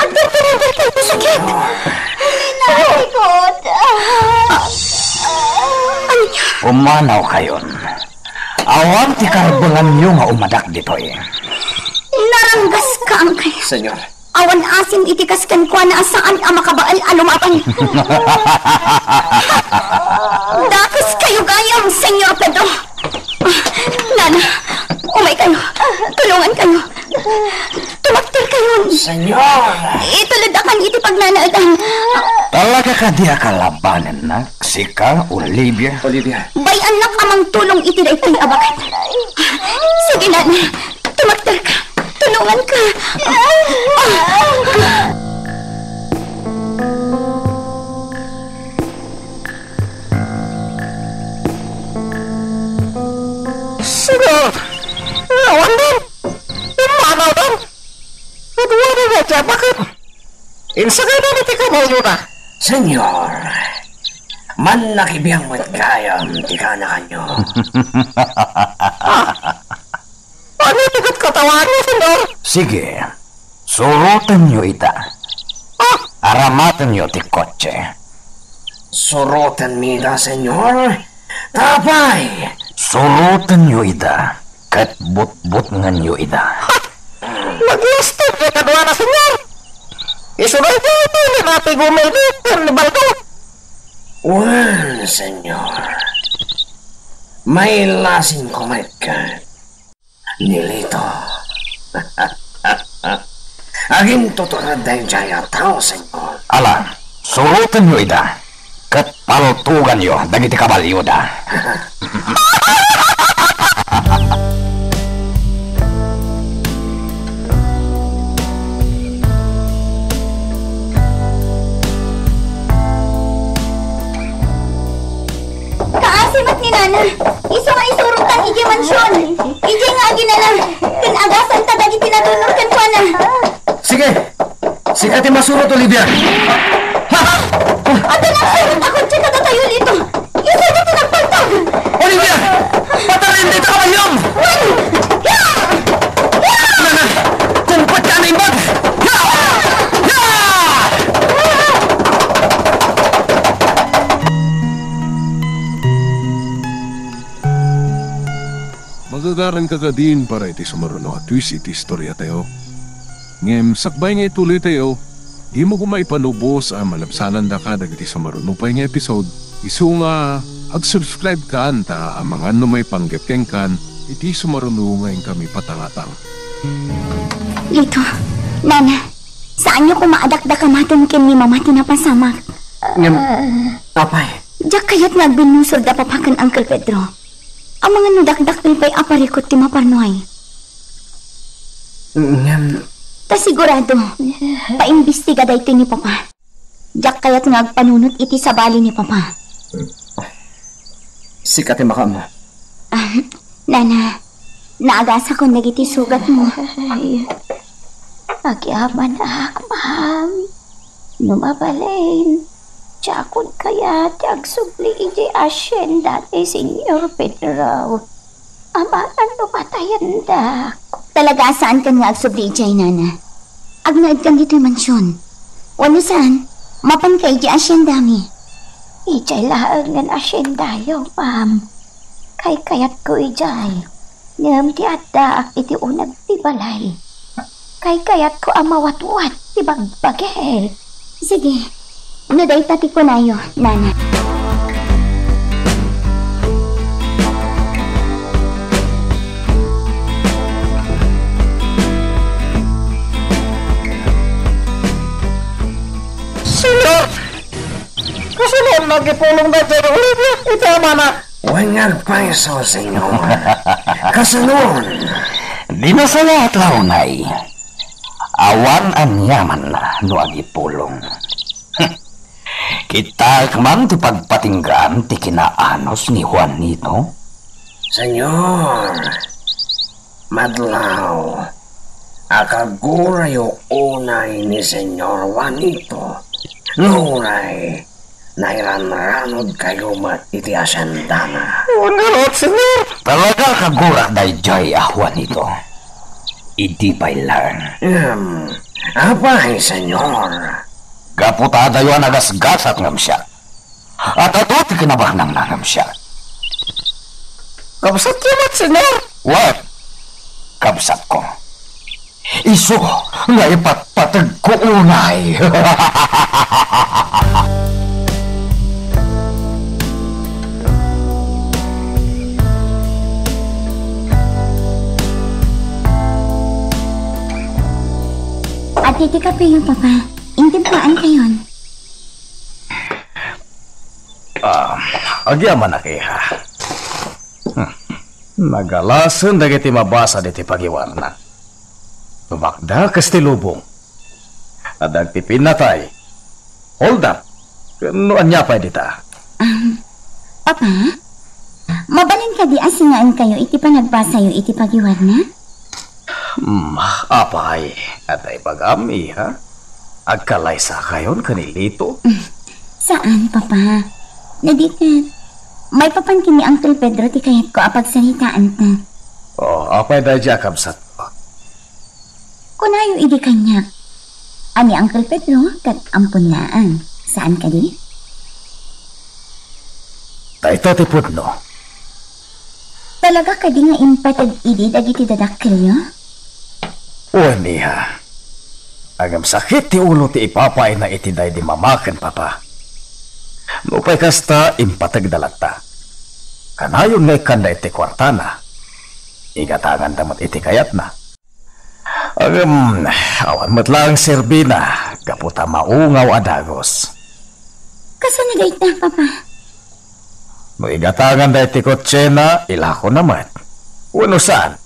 Agtartarader kayo ti sakit. Nana, ikot. Ania? Pumanaw kayon. Awan ti karbenganyo nga umadak ditoy. Naranggas ka, Angkay. Señor. Awan asim iti kas kenkuana a saan a makabael a lumaban. Dakes kayo gayam, Señor Pedro. Nana, umay kayo. Tulungan kayo. Tumakder kayo. Señor! Itulod a kan iti pagnanaedan. Talaga kadi a kalabanennak, sika, Olivia? Olivia. Bay-annak a mangtulong iti daytoy a baket. Sige, nana. Tumakderka. Tulunganka. Sige. Awan din. Immanawdan. Kaduana nga ti a baket. Insakaydan iti kabalyoda. Senyor, mannakibiang met gayam ti kanakanyo. Ah, ania ti ket katawaanyo, Senyor? Sige, surotenyo ida. Ah! Aramatenyo ti kotse. Surotenmi ida, Senyor? Ta apay? Surotenyo ida, ket butbutngenyo ida. Naglastig ti kaduana, Senyor. Isu daytoy ti linatigumilmi ken ni Baldo. Wen, Senyor. Mailasinko met ket ni Lito. Agintutured daydiay a tao, Senyor. Ala, surotenyo ida, ket paltuganyo dagiti kabalyoda. Kaasi met ni Nana. Isu nga isurotan idiay mansion. Idiay nga aginana. Ken agasanta dagiti nadunor kenkuana. Sige. Sika ti masurot, Olivia. Ha? Adda nagsurot a kotse kadatayo, Lito. Isu ti nagpaltag. Olivia! Patayen dayta kabalyom! Wen! Ya! Ya! Nana, kumpet ka na imbag! Ya! Ya! Magagaranka kadin para iti sumaruno a twist iti istoriatayo. Ngem sakbay nga ituloytayo, dimo koma ipanubos a malabsanandaka dagiti sumaruno pay nga episode. Isu nga ag-subscribe kan ta amangan no maipanggep kenkan iti sumaruno nga inkami patangatang. Lito, Nana, saanyo koma a dakdakamaten ken ni Mama ti napasamak. Ngem, apay? Diak kayat nga agbinnusorda Papa ken Uncle Pedro. Amangan no dakdakkel pay a parikut ti maparnuay. Ngem, ta sigurado, paimbestiga daytoy ni Papa. Diak kayat nga agpanunot iti sabali ni Papa. Sika ti makaammo. Ah, Nana, naagasakon dagiti sugatmo. Ay, agyamanak, ma'am. No mabalin, diakon kayat ti agsubli idiay asyenda ti Señor Pedro. Amangan no patayendak. Talaga a saankan nga agsubli idiay, Nana. Agnaedkan ditoy mansion. Wenno saan, mapanka idiay asyendami. Idiay laeng nga asyendayo, ma'am. Kaykayatko idiay. Ngem ti addaak iti uneg ti balay. Kaykayatko a mawatwat ti bagbagik. Sige, no dayta ti kunayo, Nana. Señor! Kasano nga agipulong daydiay Olivia iti amana? Wen nga agpayso, Señor. Kasano? Di nasayaat la unay. Awan aniamanna no agipulong. Kittaek man ti pagpatinggaan ti kinaanus ni Juanito. Señor, madlaw a kagurayo unay ni Señor Juanito. No uray, nairanranod kayo met iti asyendana. Wen ngarud, Señor. Talaga kagurak daydiay a Juanito. Idi pay laeng. Ngem, apay, Señor? Gapu ta adayo a nagasgasat ngem siak. At adu ti kinabaknangna ngem siak. Kabsatyo met, Señor? Wen, kabsatko. Isu nga ipatpategko unay. Adtoy ti kapeyo, Papa. Intimpaankayon. Ah, agyamanak, iha. Hmm. Nagalasen dagiti mabasa diti pagiwarna. Tumakda kas ti lubong. Adda ti pinnatay. Hold up. Ken no ania pay dita? Um, Papa, mabalin kadi a singaenkayo iti panagbasayo iti pagiwarna? Hmm, apay, adda ibagam, iha? Agkalaysakayon ken ni Lito? Saan, Papa. Nadiket, maipapan ken ni Uncle Pedro ti kayatko a pagsaritaanta. Oh, apay daydiay a kabsatko? Kunayo idi kaniak a ni Uncle Pedro ket ampon laeng. Saan kadi? Dayta ti pudno. Talaga kadi nga impateg idi dagiti dadakkelyo? Wen, iha. Ngem sakit ti ulo ti ipapaina iti daydi mama ken papa. Nupay kasta, impategda latta. Kanayon nga ikkanda iti kuartana. Igatanganda met iti kayatna. Ngem, awan met laeng serbina gapu ta maungaw a dagus. Kasano dayta, Papa? No igatanganda iti kotsena, ilakona met. Wenno saan,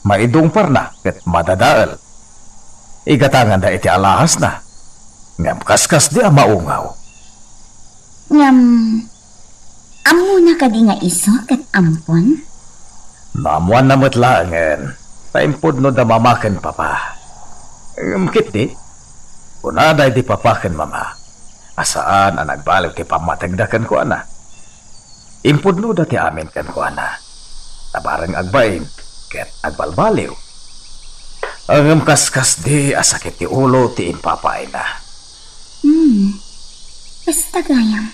maidungparna ket madadael. Igatanganda iti alahasna. Ngem kaskasdi a maungaw. Ngem, ammona kadi nga isu ket ampon? No ammoanna met laengen, ta impudnoda mama ken papa. Ngem ketdi, kunada idi papa ken mama a saan a nagbaliw ti pammategda kenkuana. Impudnoda ti amin kenkuana. Ta bareng agbain ket agbalbaliw. Ngem kaskasdi a sakit ti ulo ti impapaina. Hmm. Kasta gayam.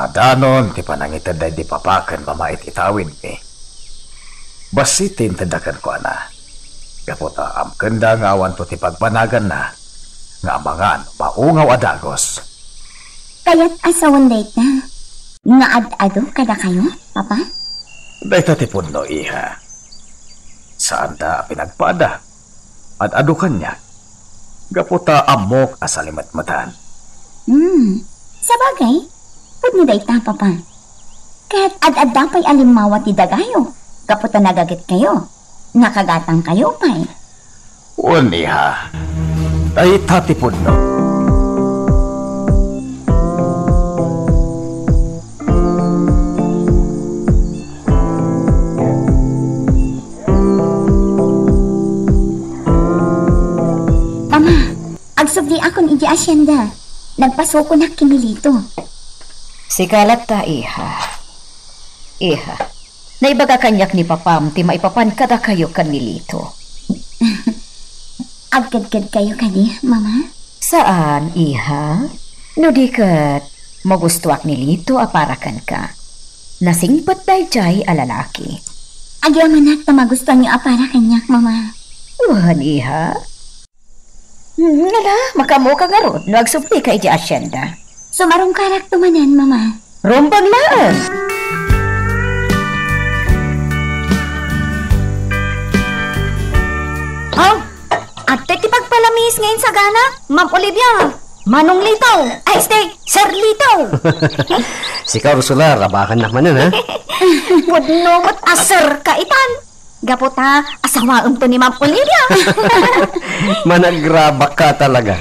Adanon ti panangited daydi papa ken mama iti tawidmi. Bassit ti intedda kenkuana. Gapu ta amkenda nga awanto ti pagbanaganna nga amangan maungaw a dagus. Kayat a sawen dayta nga ad-adu kadakayo, Papa? Dayta ti pudno, iha. Saanda a pinagpada. Ad-adu kaniak. Gapu ta ammok a salimetmetan. Hmm. Sabagay, pudno dayta, Papa. Ket ad-adda pay a limmawa ti dagayo, gapu ta nagagetkayo. Nakagatangkayo pay. Wen, iha. Dayta ti pudno. Ama, agsubdiakon idiay asienda. Nagpasukonak ken ni Lito. Sika latta, iha. Iha, naibaga kaniak ni papam ti maipapan kadakayo ken ni Lito. Agkedkedkayo kadi, Mama? Saan, iha. No di ket, magustoak ni Lito a para kenka. Nasingpet daydiay a lalaki. Agyamanak ta magustoanyo a para kaniak, Mama. Wen, iha. Hmm, ala, makaammoka ngarud no agsubdika idiay asienda. Sumarungkarakto manen, Mama. Rumbeng laeng. Oh, adda ti pagpalamiis nga insagana, Ma'am Olivia. Manong Lito. Ay, este, Sir Lito. Sika, Ursula, rabakannak manen, ha? Pudno met a sir ka itan. Gapu ta asawaemto ni Ma'am Olivia. Managrabak ka talaga.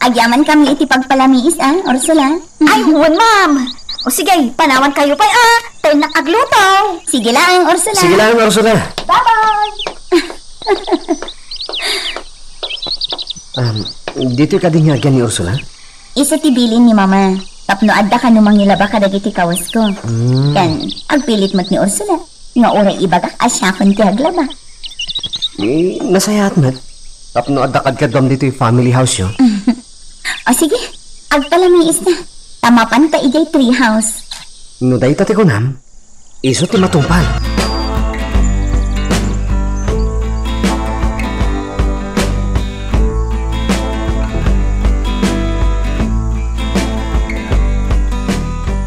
Agyamankami iti pagpalamiis, ah, Ursula. Ay, wen, ma'am. O sige, panawankayo pay, ah. Ta innak agluto. Sige laeng, Ursula. Sige laeng, Ursula. Bye-bye. Um, ditoy kadi nga agian ni Ursula? Isu ti bilin ni Mama tapno adda kano mangilaba kadagiti kawesko. Mm. Ken agpilit met ni Ursula nga uray ibagak a siakon ti aglaba. Eh, nasayaat met tapno adda kadkaduam ditoy family house-yo. O sige, agpalamiis ta. Ta mapanta idiay tree house. No dayta ti kunam, isu ti matungpal.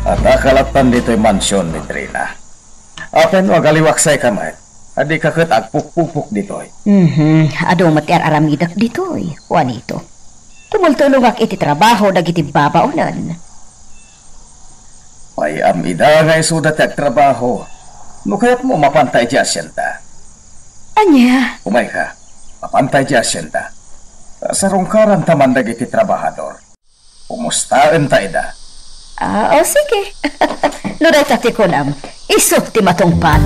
Adda kalattan ditoy mansion ni Trina. Apay no agaliwaksayka met, adika ket agpukpukpok ditoy. Mhm, adu met ti ar-aramidek ditoy, Juanito. Tumultulongak iti trabaho dagiti babaonen. Iam-ida nga isuda ti agtrabaho. No kayatmo, mapanta idiay asienda. Ania? Umayka. Mapanta idiay asienda. Sarungkaranta man dagiti trabahador. Kumustaenta ida? Ah, o, sige. No dayta ti kunam, isu ti matungpal.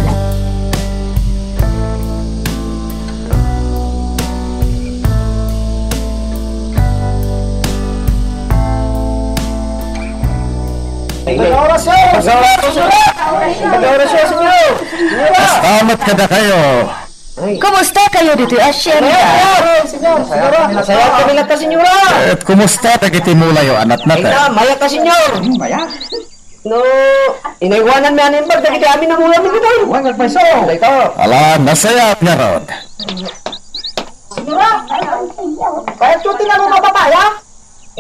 Pag-orasyon! Pag-orasyon, Señor! Kasta met kadakayo. Kumusta kayo ditoy asienda? Masaya kami latta, Señora. Ket kumusta dagiti mulayo a natnata? Ay, na, mayat ta, Señor. No, inaywanan mi a naimbag dagiti amin a mula mi ditoy. Wen, agpayso. Dayta. Ala, nasayaat ngarud. Señora, kayatyo ti nanunga papaya?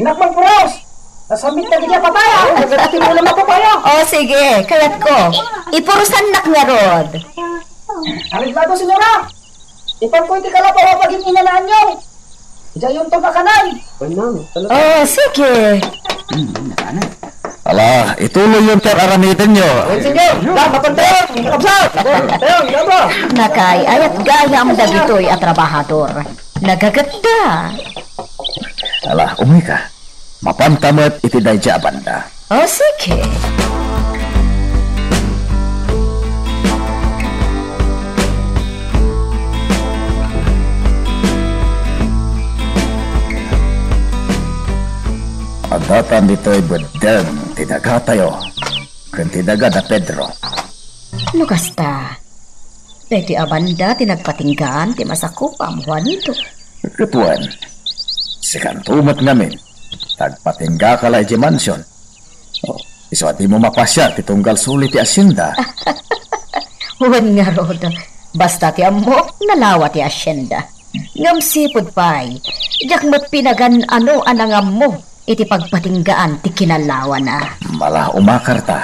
Innak mangpuros. Nasamit dagiti a papaya. Dagiti mula a papaya. O, sige, kayatko. Ipurosannak ngarud. Areglado, Señora. Ipanko iti kalapaw a pagin-inanaanyo. Idiayonto makanay. Ano? O, sige. Ala, ituloyyon ti ar-aramidenyo. Ay, Señor, da, mapantayon, kakabsat. Tayon, kakabsat. Nakaay-ayat gayam dagitoy a trabahador. Nagagetta. Ala, umayka. Mapanta met iti daydiay a banda. O, sige. Addatan ditoy beddeng ti dagatayo ken ti daga da Pedro. No kasta, daytoy a banda ti nagpatinggaan ti masakupam, Juanito. Ket wen, sikanto met ngamin, nagpatinggaka la idiay mansion. O, isu a dimo mapasiar ti tunggal suli ti asienda. Wen ngarud, basta ti ammok, nalawa ti asienda. Ngem sipud pay, diak met pinagan-ano a nangammo iti pagpatinggaan ti kinalawana. Ala, umakarta.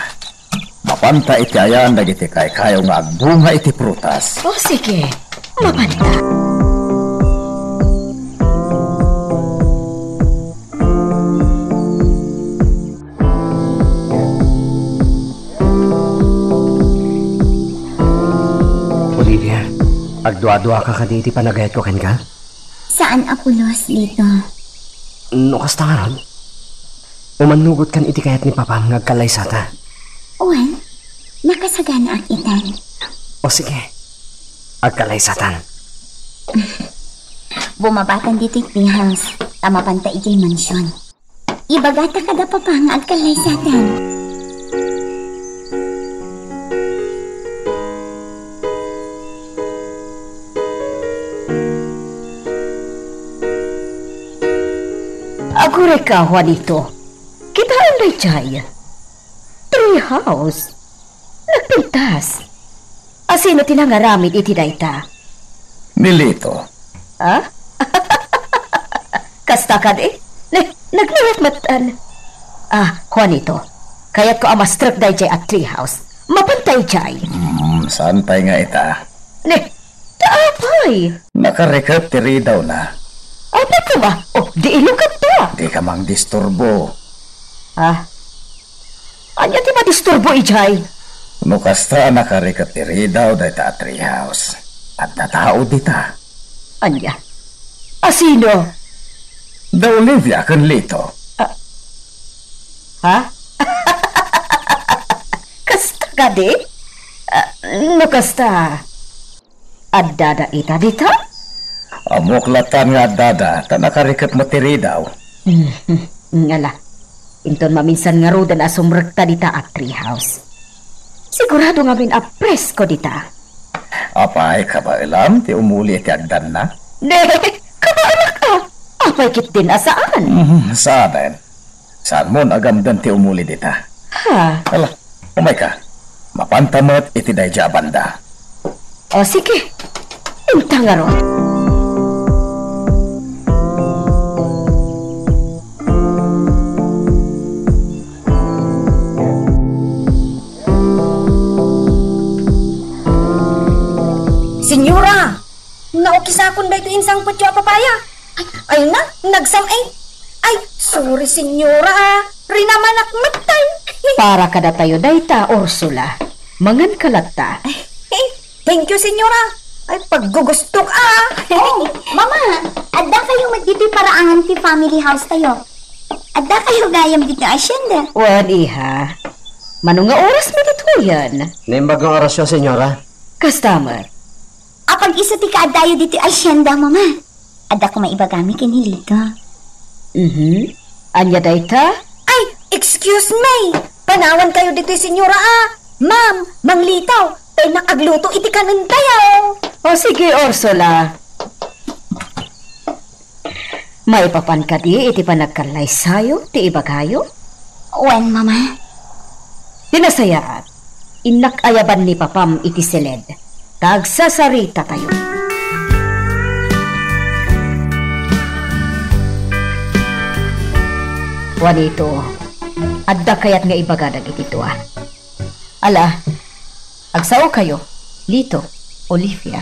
Mapanta iti ayan dagiti kaykayo nga agbunga iti prutas. O, sige. Mapanta. Olivia, agduaduaka kadi iti panagayatko kenka? Saan a pulos, Lito. No kasta ngarud, umannugotkan iti kayat ni Papam nga agkallaysata. Wen, nakasaganaak itan. O sige, agkallaysatan. Bumabatan ditoy treehouse, ta mapanta idiay mansion. Ibagata kada Papa nga agkallaysatan. Aguray ka, Juanito. Kitaem daydiay. Treehouse. Nagpintas. Asino ti nangaramid iti dayta? Ni Lito. Ah? Kasta kadi? Ne, nagmayat met. Ah, Juanito, kayatko a mastrek daydiay a treehouse. Mapanta idiay. Hmm, saan pay nga ita? Ne, ta apay? Nakarikep ti ridawna. Apay koma? O, di ilukadta. Dika mangdisturbo. Ah, Ania ti madisturbo idiay? No kasta a nakarikep ti ridaw dayta a treehouse, adda tao dita. Ania? Asino? Da Olivia ken Lito. Ah. Ha? Kasta kadi? Ah, no kasta, Addada ita dita? Ammok latta nga addada, ta nakarikep met ti ridaw. Mhm. Ngala. Inton maminsan ngaruden a sumrekta dita a treehouse. Sigurado ngamin a presko dita. Apay, kabaelam ti umuli iti agdanna? Ne, kabaelak a. Apay ketdin a saan? Mhm, saanen. Saanmon a gamden ti umuli dita? Ha? Ala, umayka. Mapanta met iti daydiay a banda. O, sige. Inta ngarud. Senyora! Naukisakon daytoy insangpetyo a papaya. Ay, ay na, nagsam-, ay. Ay, sorry, senyora, ah. Rinamanak metten. Para kadatayo dayta, Ursula. Mangan ka latta. Thank you, Senyora. Ay, paggugustok, ah. Oh, Mama, adda kayo met ditoy paraangan ti family house tayo. Adda kayo gayam ditoy hacienda. Wen, iha. Mano nga oras met ditoyen? Naimbag nga orasyo, Senyora. Kasta met. Apag isu ti kaaddayo ditoy hacienda, Mama. Adda koma ibagami ken ni Lito. Mhm. Ania dayta? Ay, excuse me. Panawan kayo ditoy, Senyora, ah. Ma'am, Mang Lito, ta innak agluto iti kanen tayo. O sige, Ursula. Maipapan kadi iti panagkallaysayo ti ibagayo? Wen, Mama. Ti nasayaat, innak ayaban ni Papam iti siled, ta agsasaritatayo. Juanito, adda kayat nga ibagadak iti dua? Ala, agsao kayo, Lito, Olivia.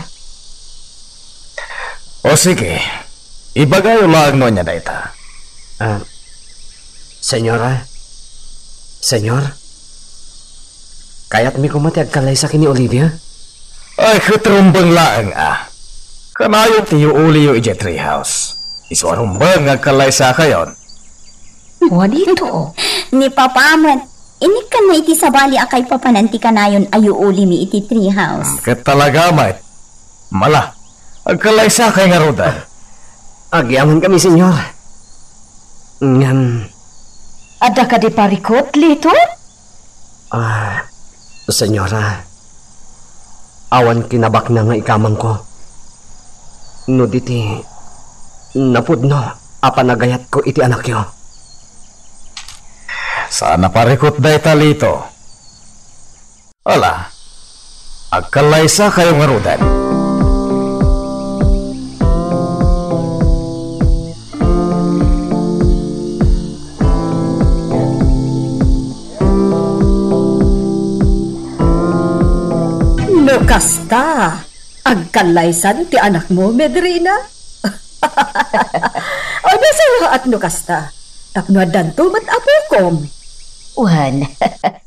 O sige, ibagayo laeng no ania dayta. Ah, Senyora? Senyor? Kayatmi koma ti agkallaysa ken ni Olivia? Ay, ket rumbeng laeng a. Kanayon ti yuuliyo idiay treehouse. Isu a rumbeng nga agkallaysakayon. Juanito. Ni Papa met, inikkanna iti sabali a kaipapanan ti kanayon a yuulimi iti treehouse. Ket talaga met. Mala, agkallaysakay ngaruden. Agyamankami, Senyora. Ngem, adda kadi parikut, Lito? Ah, Senyora, awan kinabaknang nga ikamangko. No di ti napudno a panagayatko iti anakyo. Saan a parikut dayta, Lito. Ala, agkallaysakayo ngaruden. No kasta, agkallaysan ti anakmo, Medrina? O, nasayaat no kasta. Tapno addanto met apokom. Wen,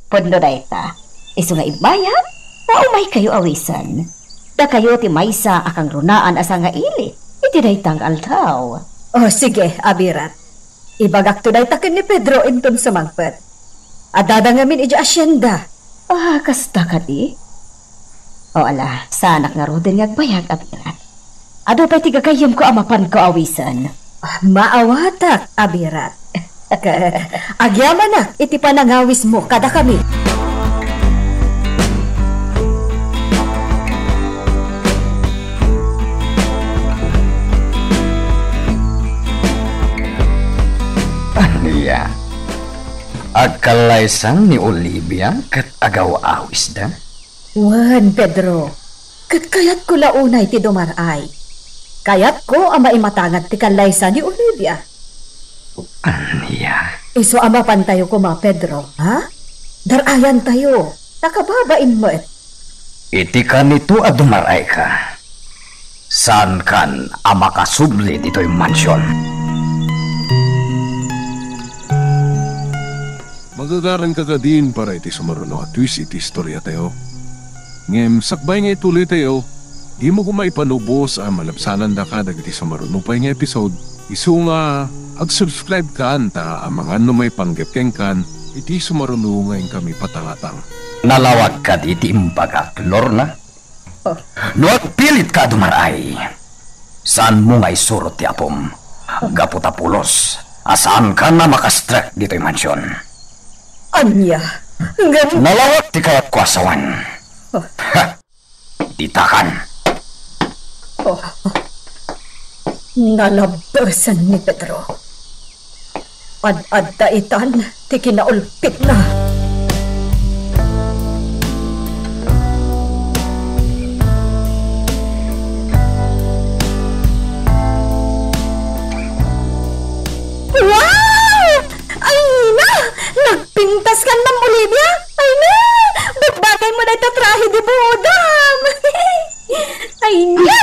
pudno dayta. Isu nga immayak, ta umaykayo awisen. Dakayo ti maysa a kangrunaan a sangaili iti dayta nga aldaw. O, sige, abirat. Ibagakto dayta ken ni Pedro inton sumangpet. Addada ngamin idiay hacienda. Ah, kasta kadi? O ala, saanak ngaruden nga agbayag, abirat. Adu pay ti gagayyemko a mapanko awisen. Ah, maawatak, abirat. Ket agyamanak iti panangawismo kadakami. Ania? Agkallaysan ni Olivia ket agaw-awisda? Wen, Pedro, ket kayatko la unay ti dumar-ay. Kayatko a maimatangad ti kallaysa ni Olivia. Ania? Isu a mapantayo koma, Pedro, ha? Dar-ayantayo. Nakababain met. Iti kanito a dumar-ayka, saankan a makasubli ditoy mansion. Magagaranka kadin para iti sumaruno a twist iti istoriatayo. Ngem sakbay nga ituloytayo, dimo koma ipanubos a malabsanandaka dagiti sumaruno pay nga episode. Isu nga ag-subscribe kan ta amangan no maipanggep kenkan iti sumaruno nga inkami patangatang. Nalawag kadi ti imbagak, Lorna? Oh. No agpilitka a dumar-ay, saanmo nga isurot ti apom. Gapu ta pulos a saankan a makastrek ditoy mansion. Ania? Ngem nalawag ti kayatko a sawen. Oh. Ha! Ditakan. Oh. Nalabbesen ni Pedro. Ad-adda itan ti kinaulpitna. Wow! Ay na! Nagpintas kan, Ma'am Olivia? Ay na! Bagbagay mo na ita trahe de bodam! Ay na!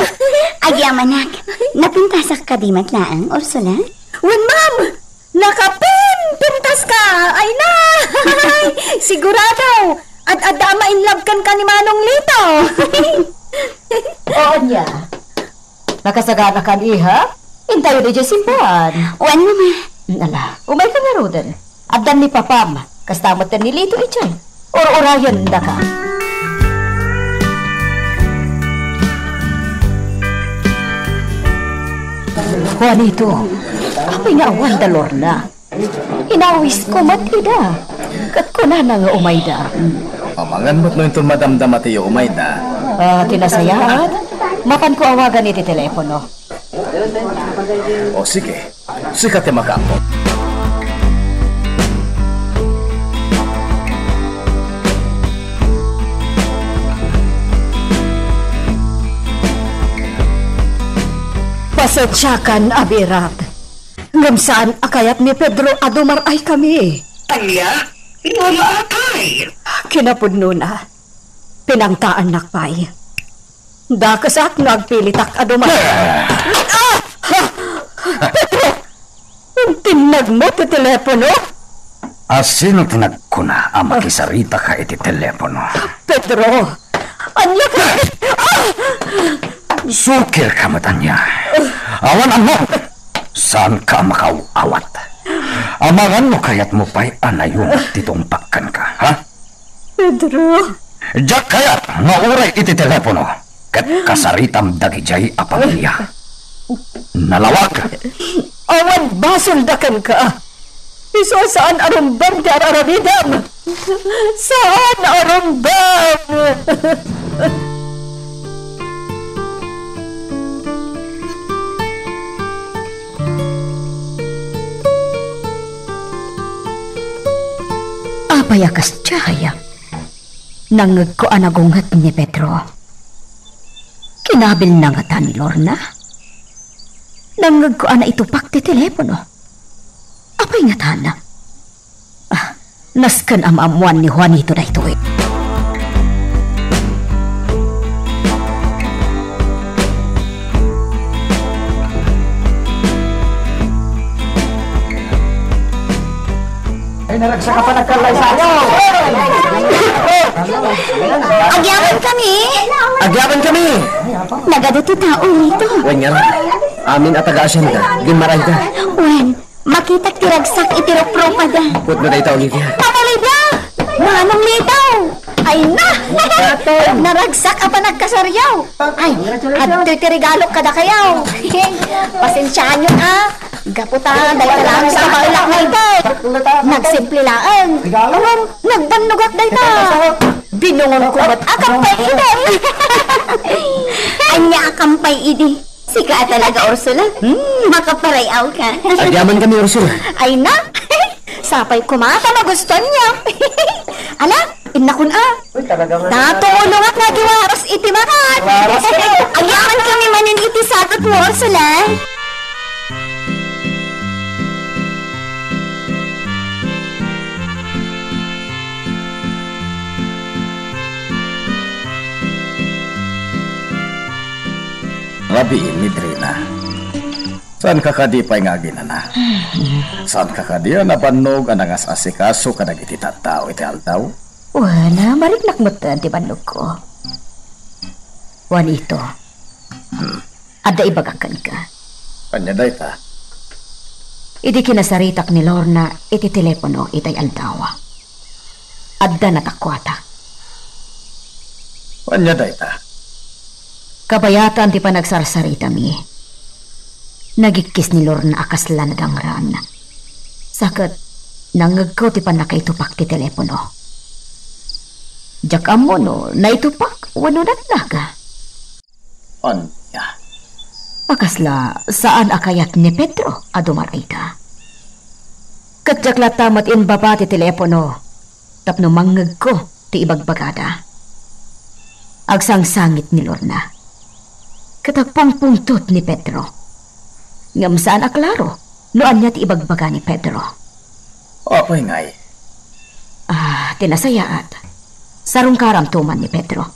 Agyamanak, napintasak kadi met laeng, Ursula? Wen, ma'am! Nakapin! Pintas ka! Ay na! Sigurado, ad-adda a ma-inlove kenka ni Manong Lito. Oo, ania. Nakasaganakan, iha? Intayo idiay simbahan. Wen, Mama. Ala, umayka ngaruden. Addan ni Papam, kasta met ni Lito idiay. Ur-urayendaka. Juanito, apay nga awan da Lorna? Inawisko met ida. Ket kunana nga umayda. Amangan met no inton madamdama ti umayda. Ah, ti nasayaat, mapanko awagan iti telepono. O sige, sika ti makaammo. Pasensiakan, Abirat. Ngem saan a kayat ni Pedro a dumar-ay kami. Ania? Ngem apay? Kinapudnona, pinangtaannak pay. Dakesak no agpilitak a dumar-ay. Ah! Pedro! Intinnagmo ti telepono? A sino ti nagkuna a makisaritaka iti telepono? Pedro! Ania ka? Ah! Sukirka met ania. Awan ammo. Saanka a makaaw-awat. Amangan no kayatmo pay a nayunak ti tungpak kenka, ha? Pedro. Diak kayat nga uray iti telepono ket kasaritam dagidiay a pamilia. Nalawag. Awan basolda kenka. Isu a saan a rumbeng ti ar-aramidem. Saan a rumbeng. Apay a kasdiay? Nangngegko a nagunget ni Pedro. Kinabilna ngata ni Lorna? Nangngegko a naitupak ti telepono. Apay ngatan? Ah, nasken a maammoan ni Juanito daytoy. Ay, naragsak a panagkallaysayo. Agyaman kami. Agyaman kami. Nagadu ti tao dito. Wen nga, amin a taga-asyenda, dimmarayda. Wen, makitak ti ragsak iti rupropada. Pudno dayta, Olivia. Ma'am Olivia! Manong Lito! Ay na! Naragsak a panagkasaryo! Ay, adtoy ti regalok kadakayo. Pasensiayon a. Gapu ta, dayta laeng sa baelak nga ito. Nagsimple laeng. Ngem, nagbannogak dayta. Binungonko met a kampay idi. Ania a kampay idi? Sika a talaga, Ursula? Hmm, makaparay-awka. Agyaman kami, Ursula. Ay na, sapay koma ta magustuanyo. Ala, innakon a. Uy, talaga nga. Natulongak nga agiwaros iti makat. Waros ka. Agyaman kami manen iti sagut mo, Ursula. Rabii, Midrina. Saanka kadi pay nga aginana? Saanka kadi a nabannog a nangas-asikaso kadagiti tattao iti aldaw? Wen, mariknak metten ti bannogko. Juanito, hmm, adda ibagak kenka. Ania dayta? Idi kinasaritak ni Lorna iti telepono itay aldaw, adda natakuatak. Ania dayta? Kabayatan ti panagsarsaritami, nagikkis ni Lorna a kasla nadangran. Sa ket, nangngegko ti pannakaitupak ti telepono. Diak ammo no naitupak wenno natnag. Ania? A kasla, saan a kayat ni Pedro a dumar-ayda. Ket diak latta met inbaba ti telepono tapno mangngegko ti ibagbagada. Agsangsangit ni Lorna. Ket agpungpungtot ni Pedro. Ngem saan a klaro no ania ti ibagbaga ni Pedro. Apay ngay? Ah, ti nasayaat, sarungkaramto man ni Pedro.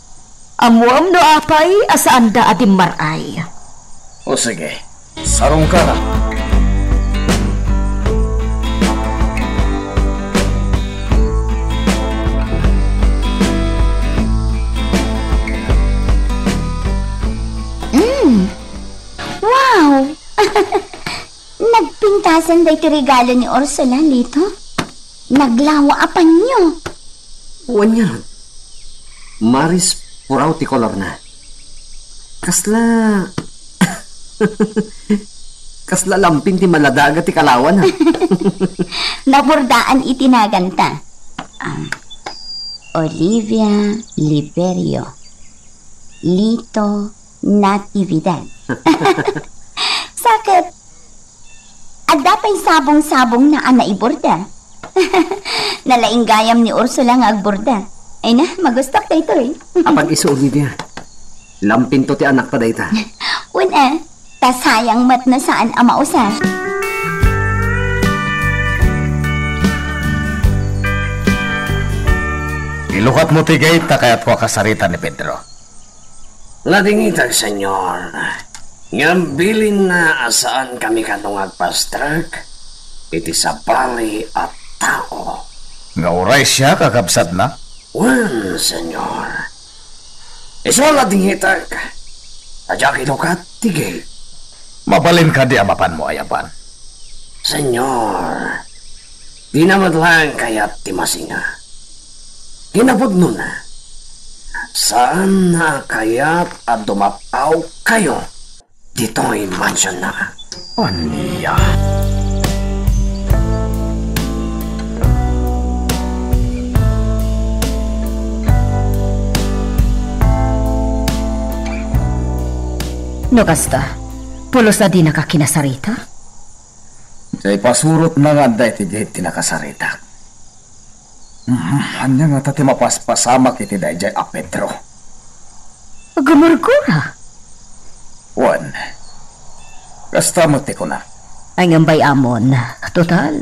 Ammoem no apay a saanda a dimmar-ay. O sige, sarungkaram. Asan daytoy regalo ni Ursula, Lito? Naglawa a panyo. Wen ngarud. Maris puraw ti kolorna. Kasla, kasla lampin ti maladaga ti kalawana. Nabordaan iti naganta. Um, Olivia Liberio. Lito Natividad. Sa ket, adda pay sabong-sabongna a naiborda. Nalaing gayam ni Ursula nga agborda. Ay na, magustok daytoy. Apan isu, Olivia. Lampinto ti anakta dayta. Wen a, ta sayang met no saan a mausar. Ilukatmo ti gate ta kayatko a kasarita ni Pedro. Nadingitak, Senyor. Ngem bilinna a saankami kano nga agpastrek iti sabali a tao. Nga uray siak a kabsatna? Wen, Senyor. Isu a nadingitak, ta diak ilukat ti gate. Mabalin kadi a mapanmo ayaban? Senyor, dina met laeng kayat ti masinga. Kinapudnona, saanna a kayat a dumapawkayo ditoy mansionna. Ania? No kasta, pulos a dinaka kinasarita? Say pasurotna nga adda iti gate ti nakasaritak. Mhm, ania ngata ti mapaspasamak iti daydiay a Pedro? Gumurgura. Wen, kasta met ti kuna. Ay, ngem bay-amon, total,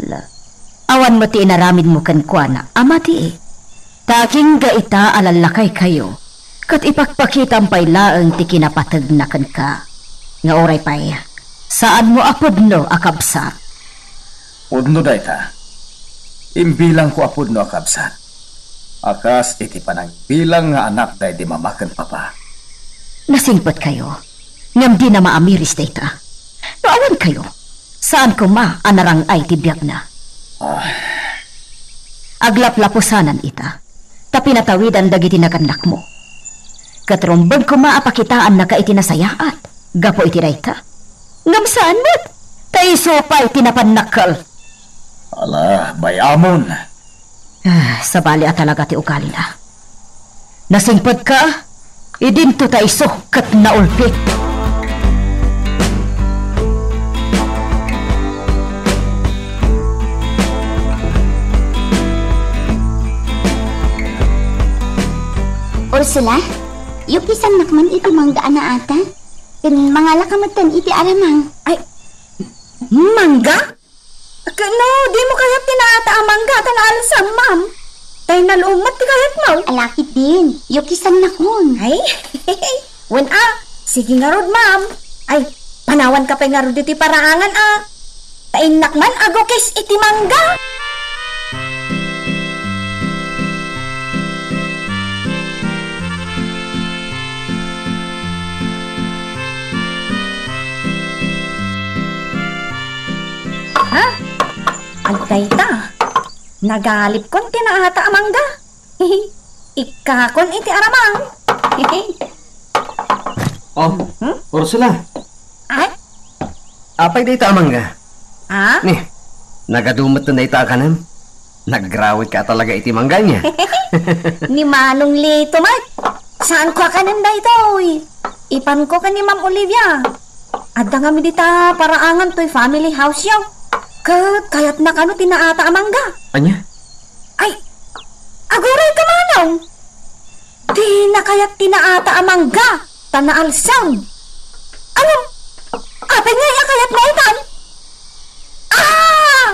awan met ti inaramidmo kenkuana a mati. Ta agingga ita a lallakaykayo, ket ipakpakitam pay laeng ti kinapategna kenka, nga uray pay, saanmo a pudno a kabsat. Pudno dayta. Imbilangko a pudno a kabsat. A kas iti panangbilang nga anak daydi mama ken papa. Nasingpetkayo, ngem dina maamiris dayta. No awankayo, saan koma a narang-ay ti biagna. Ah. Aglaplapusanan ita, ta pinatawidan dagiti nagannakmo. Ket rumbeng koma a pakitaannaka iti nasayaat gapu iti dayta. Ngem saan met, ta isu pay ti napannakkel. Ala, bay-amon. Ah, sabali a talaga ti ugalina. Nasingpedka, idinto ta isu ket naulpit. Ursula, yukisannak man iti mangga a naata. Ken mangalaka metten iti aramang. Ay, mangga? Ket no, dimo kayat ti naata a mangga ta naalsam, ma'am. Tay naluom met ti kayatmo. Ala ketdin, yukisannakon. Ay, wen a. Sige ngarud, ma'am. Ay, panawanka pay ngarud iti paraangan a. Ta innak man agukis iti mangga. Ha? Agdayta. Nagalipkon ti naata a mangga. Ikkakon iti aramang. Oh, hmm? Ursula. Ay? Apay dayta a mangga? Ah? Ni, nagadu met dayta a kanem? Nagrawit ka talaga iti mangga ania? Ni Manong Lito met. Saanko a kanen daytoy. Ipanko ken ni Ma'am Olivia. Adda ngamin dita paraangan toy family house yo. Ket kayatna kano ti naata a mangga. Ania? Ay, aguray ka, Manong. Dina kayat ti naata a mangga, ta naalsam. Ngem, apay ngay a kayatna itan? Ah!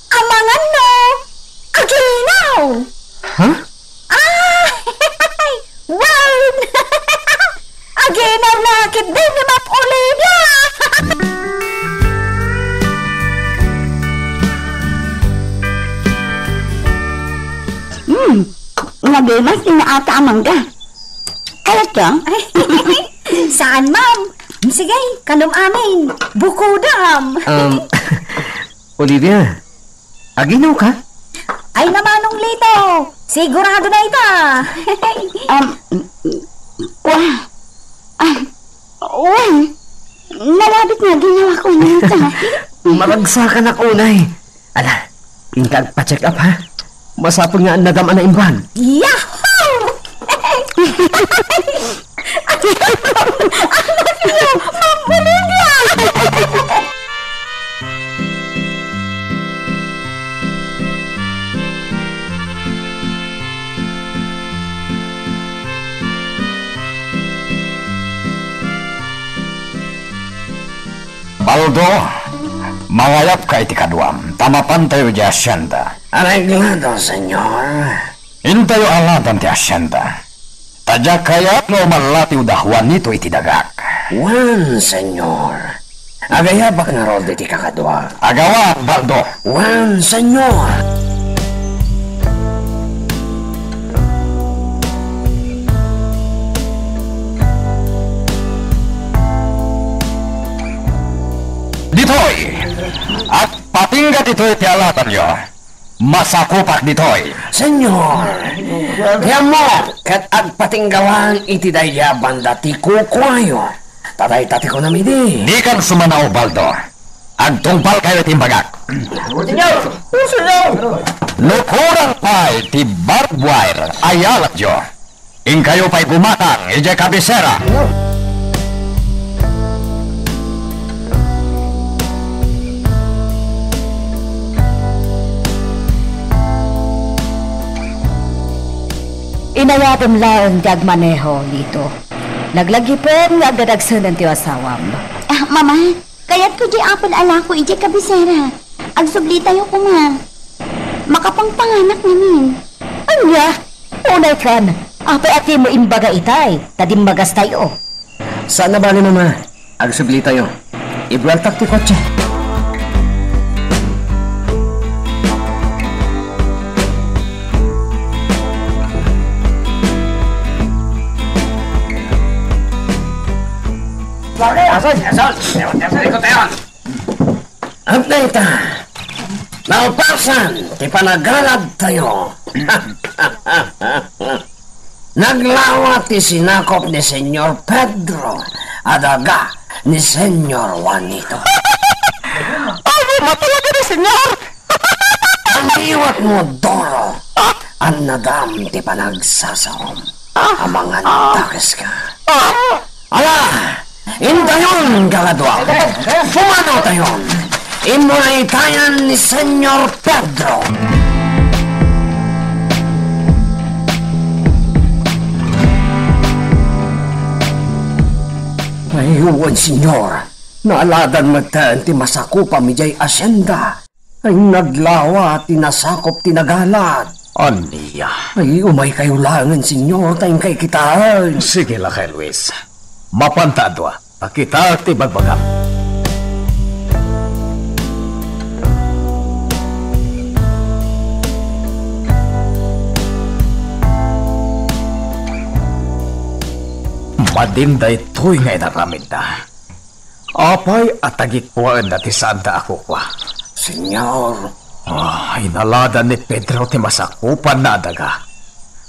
Amangan no aginaw! Ha? Ah! Wen! Aginaw na ketdin ni Ma'am Olivia! Hmm, nagimas ti naata a mangga. Kayatyo? Saan, ma'am? Sige, kanom amin. Bukodam. Um, Olivia, aginaw ka? Ay, Manong Lito, sigurado na ita. Um, wa, ah, wa, nalabit nga ginawa ko nita. Maragsakan ako, Nay. Ala, inka agpa-check up, ha? Masapul nga nadam a naimbag. Yahoo! Ang mafia! Mambulinga! Baldo, mangayabka iti kaduam, ta mapantayo idiay asienda. Areglado, Senyor. Intayo aladan ti asienda. Ta diak kayat nga umallatiw da Juanito iti dagak. Wen, Senyor. Agayabak ngarud iti kakadua. Agawan, Baldo. Wen, Senyor. Ditoy, agpatingga ditoy ti aladanyo. Masakupak ditoy. Senyor, ti ammok ket agpatingga laeng iti daydiay a banda ti kukuayo. Ta dayta ti kunam idi. Dikan sumanaw, Baldo. Agtungpalkayo iti imbagak. Senyor! O, Senyor! No kurang pay ti barbed wire a yalatyo, inkayo pay gumatang idiay kabisera. Inayadem laeng ti agmaneho, Lito. Naglagipen nga agdadagsenen ti asawam. Ah, Mama, kayatko diay apel a lako idiay kabisera. Agsublitayo koma. Makapangpanganak ngamin. Ania? Unay kan, apay a dimo imbaga itay, ta dimmagastayo. Saan a bale, Mama. Agsublitayo. Ibueltak ti kotse. Asan? Asan? Asan? Asan? Asan? At dayta, nalpasan ti panagaladtayo. Naglawa ti sinakop ni Senyor Pedro a daga ni Senyor Juanito. Amo nga talaga ni Senyor! Ang liwat mo, Doro, annadam ti panagsasaom. Amangan dakeska. Ala, intayon, kakadua. Pumanawtayon. Immuna itayan ni Senyor Pedro. Ay, wen, Senyor. Naaladan metten ti masakupam idiay asienda. Ay, naglawa ti nasakop ti nagalad. Ania? Ay, umaykayo laengen, Senyor, ta inkay kitaen. Sige lakay, Luis. Mapanta a dua. Pakitaek ti bagbagam. Madin daytoy nga inaramidda. Apay a tagikuaenda ti saanda a kukua? Senyor. Ah, inaladan ni Pedro ti masakupanna a daga.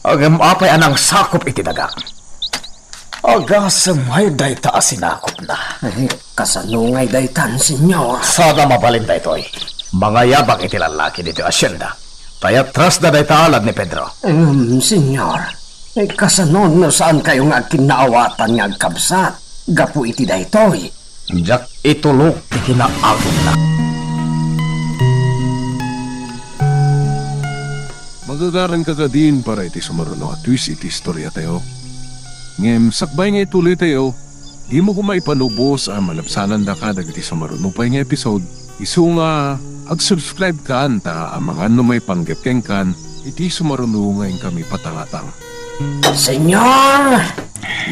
Ngem apay a nangsakop iti daga? Agasem ngay dayta a sinakopna. Ay, kasano ngay daytan, Senyor? Saan a mabalin daytoy. Mangayabak iti lallaki ditoy asienda. Ta iyatrasda dayta a alad ni Pedro. Em, Senyor, eh, kasano no saankayo nga agkinnaawatan nga agkabsat gapu iti daytoy? Diak itulok ti kinaagumna. Magagaranka kadin para iti sumaruno a twist iti istoriatayo. Ngem sakbay nga ituloytayo, dimo koma ipanubos a malabsanandaka dagiti sumaruno pay nga episode. Isu nga ag-subscribe kan ta amangan no maipanggep kenkan iti sumaruno nga inkami patangatang. Senyor,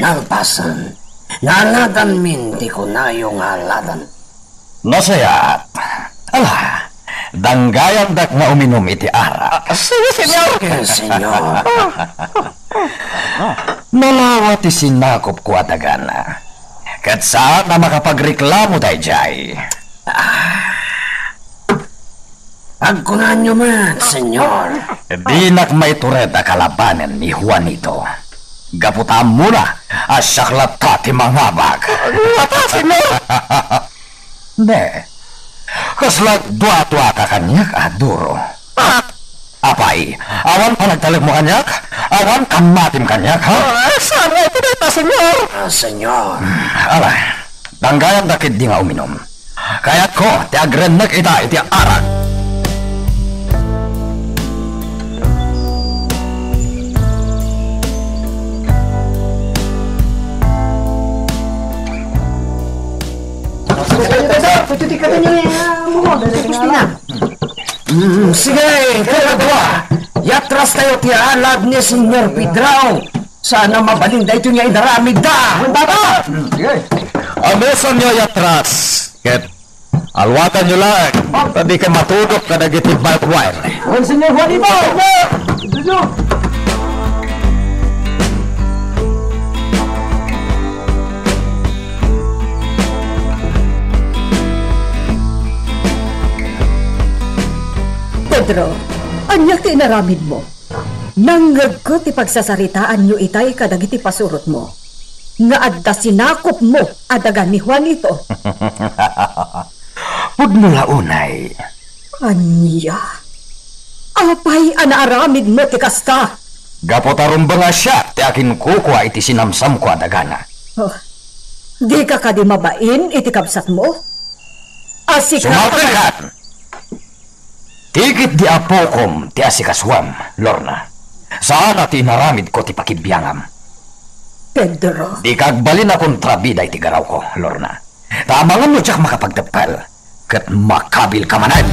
nalpasen. Naaladanmin ti kunayo nga aladan. Nasayaat. Ala, danggayandak nga uminum iti arak. Ah, sige, senyor. Sige, senyor. Nalawa ti sinakopko a dagana. Ket saan a makapagreklamo daydiay. Agkunanyo met, Señor. Dinak maitured a kalabanen ni Juanito. Gapu ta ammona a siak latta ti mangabak. Ania ta, Señor? Ne. Kasla duaduaka kaniak a duro. Ah. Apay, awan panagtalekmo kaniak? Awan kammatim kaniak, ha? Ah, saan nga iti dayta, Señor? Ah, Señor. Hmm, ala, danggayanda ketdi nga uminum. Kayatko ti agrennek ita iti arak. Mm, sige, kadua. Iatras tayo ti alad ni Señor Pedro. Sana mabalin daytoy nga inaramidda. Baba! Amusanyo iatras. Ket alwatanyo laeng, ta dikay matudok kadagiti barbed wire. Wen, Señor Juanito! Pedro, ania ti inaramidmo? Nangngegko ti pagsasaritaanyo itay kadagiti pasurotmo, nga adda sinakopmo a daga ni Juanito. Pudno la unay. Ania? Apay a naaramidmo ti kasta? Gapu ta rumbeng a siak ti akinkukua iti sinamsamko a dagana. Oh, dika kadi mabain iti kabsatmo? A sika Sumaltekan! Ti ket di apokom ti asikasuam, Lorna. Saan a ti inaramidko ti pakibiangam. Pedro. Dika agbalin a kontrabida iti garawko, Lorna. Ta amangan no diak makapagteppel, ket makabilka manen.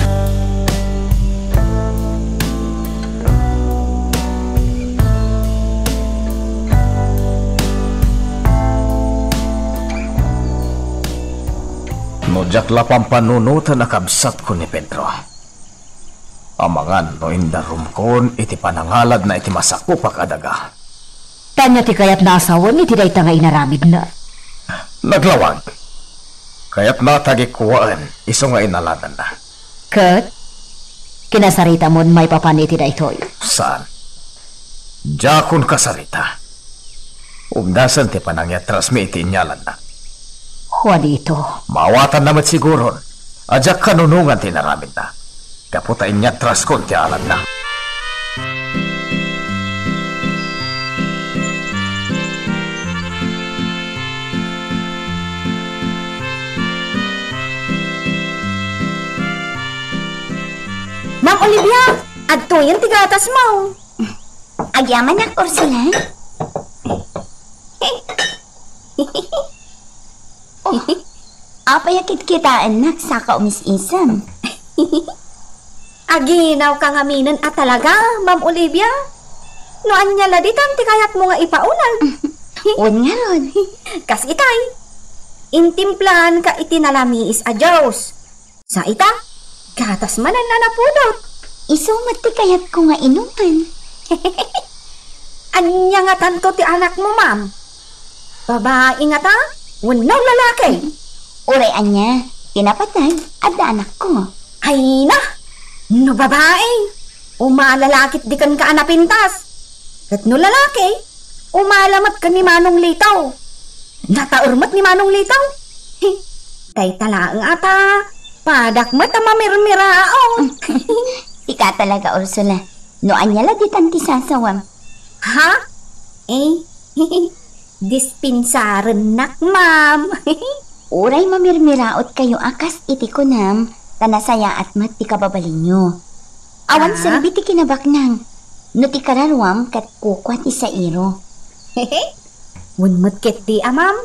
No diak la pampanunoten a kabsatko ni Pedro, amangan no indarumkon iti panangaladna iti masakupak a daga. Ania ti kayatna a sawen iti dayta nga inaramidna? Naglawag. Kayatna ti agikkuaen isu nga inaladanna. Ket kinasaritamon maipapan iti daytoy? Saan. Diakon kasarita. Umdasen ti panangiatrasmi iti inyalanna. Juanito. Maawatanna met siguron a diak kanunongan ti inaramidna. Gapu ta inyatraskon ti aladna. Ma'am Olivia, adtoyen ti gatasmo. Agyamanak, Ursula. Oh, apay a kitkitaennak saka umis-isem? Aginawka ngaminen a talaga, Ma'am Olivia. No ania la ditan ti kayatmo nga ipauneg? Wen ngarud. Kas itay, intimplaanka iti nalamiis a Dios. Sa ita, gatas manen a napudot. Isu met ti kayatko nga inumen. Ania ngatanto ti anakmo, ma'am? Babai ngata wenno lalaki? Uray ania, ti napateg, adda anakko. Ay na, no babai, umala la ketdi kenka a napintas. Ket no lalaki, umala met ken ni Manong Lito. Nataer met ni Manong Lito. Dayta laeng ata, padak met a mamirmiraot. Sika talaga, Ursula. No ania la ditan ti sasawem? Ha? Eh, dispensarennak, ma'am. Uray mamirmiraotkayo a kas iti kunam, ta nasayaat met ti kababalinyo. Awan Ah? serbi ti kinabaknang. No ti kararuam ket kukua ti sairo. Wen met ketdi a, ma'am.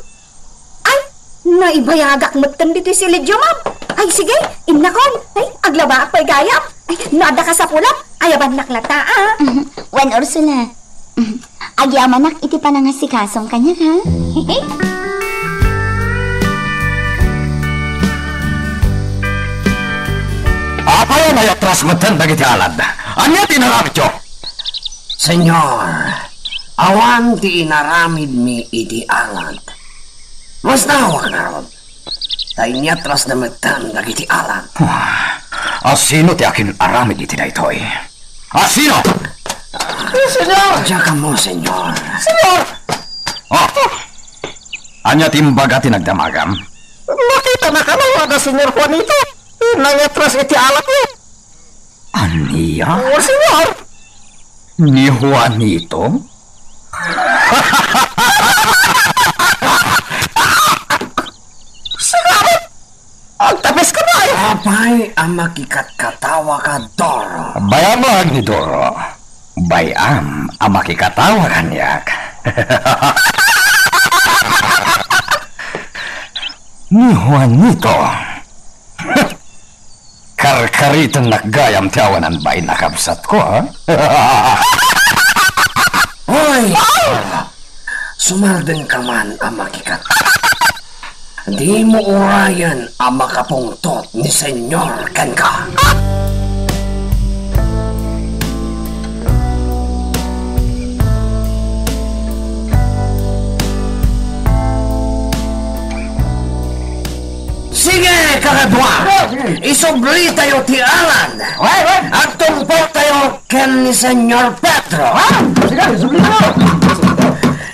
Ay, naibayagak metten ditoy silidyo, ma'am. Ay, sige, innakon. Ay, aglabaak pay gayam. Ay, no adda kasapulam, ayabannak latta, ah. Wen, Ursula. Agyamanak iti panangasigasong kaniak, ha? Apay a naiatras metten dagiti alad? Ania ti inaramidyo? Señor, awan ti inaramidmi iti alad. Masdawak ngarud, ta inyatras na metten dagiti alat. Ah, asino ti akin-aramid iti daytoy? Asino? Eh, Senyor! Diak ammo, Senyor. Senyor! Oh, ania ti imbaga ti nagdamagam? Nakita na kano nga da Senyor Juanito? Nangyatras iti alatyo. Ania? Oo, Senyor. Ni Juanito? Siguro, agtapis ka ba? Apay a makikatkatawaka, Doro? Bayam ni Doro. Bayam a makikatawa kaniak. Ni Juanito. Karkaritennak gayam ti awanan bain a kabsatko, ha? Hoy! Sumardengka man a makikat. Dimo urayen a makapungtot ni Senyor kenka. Sige, kakadua. Ah, sige. Isublitayo ti alan. Wen, wen. Agtungpaltayo ken ni Senyor Pedro. Ah, sige, isublitayo.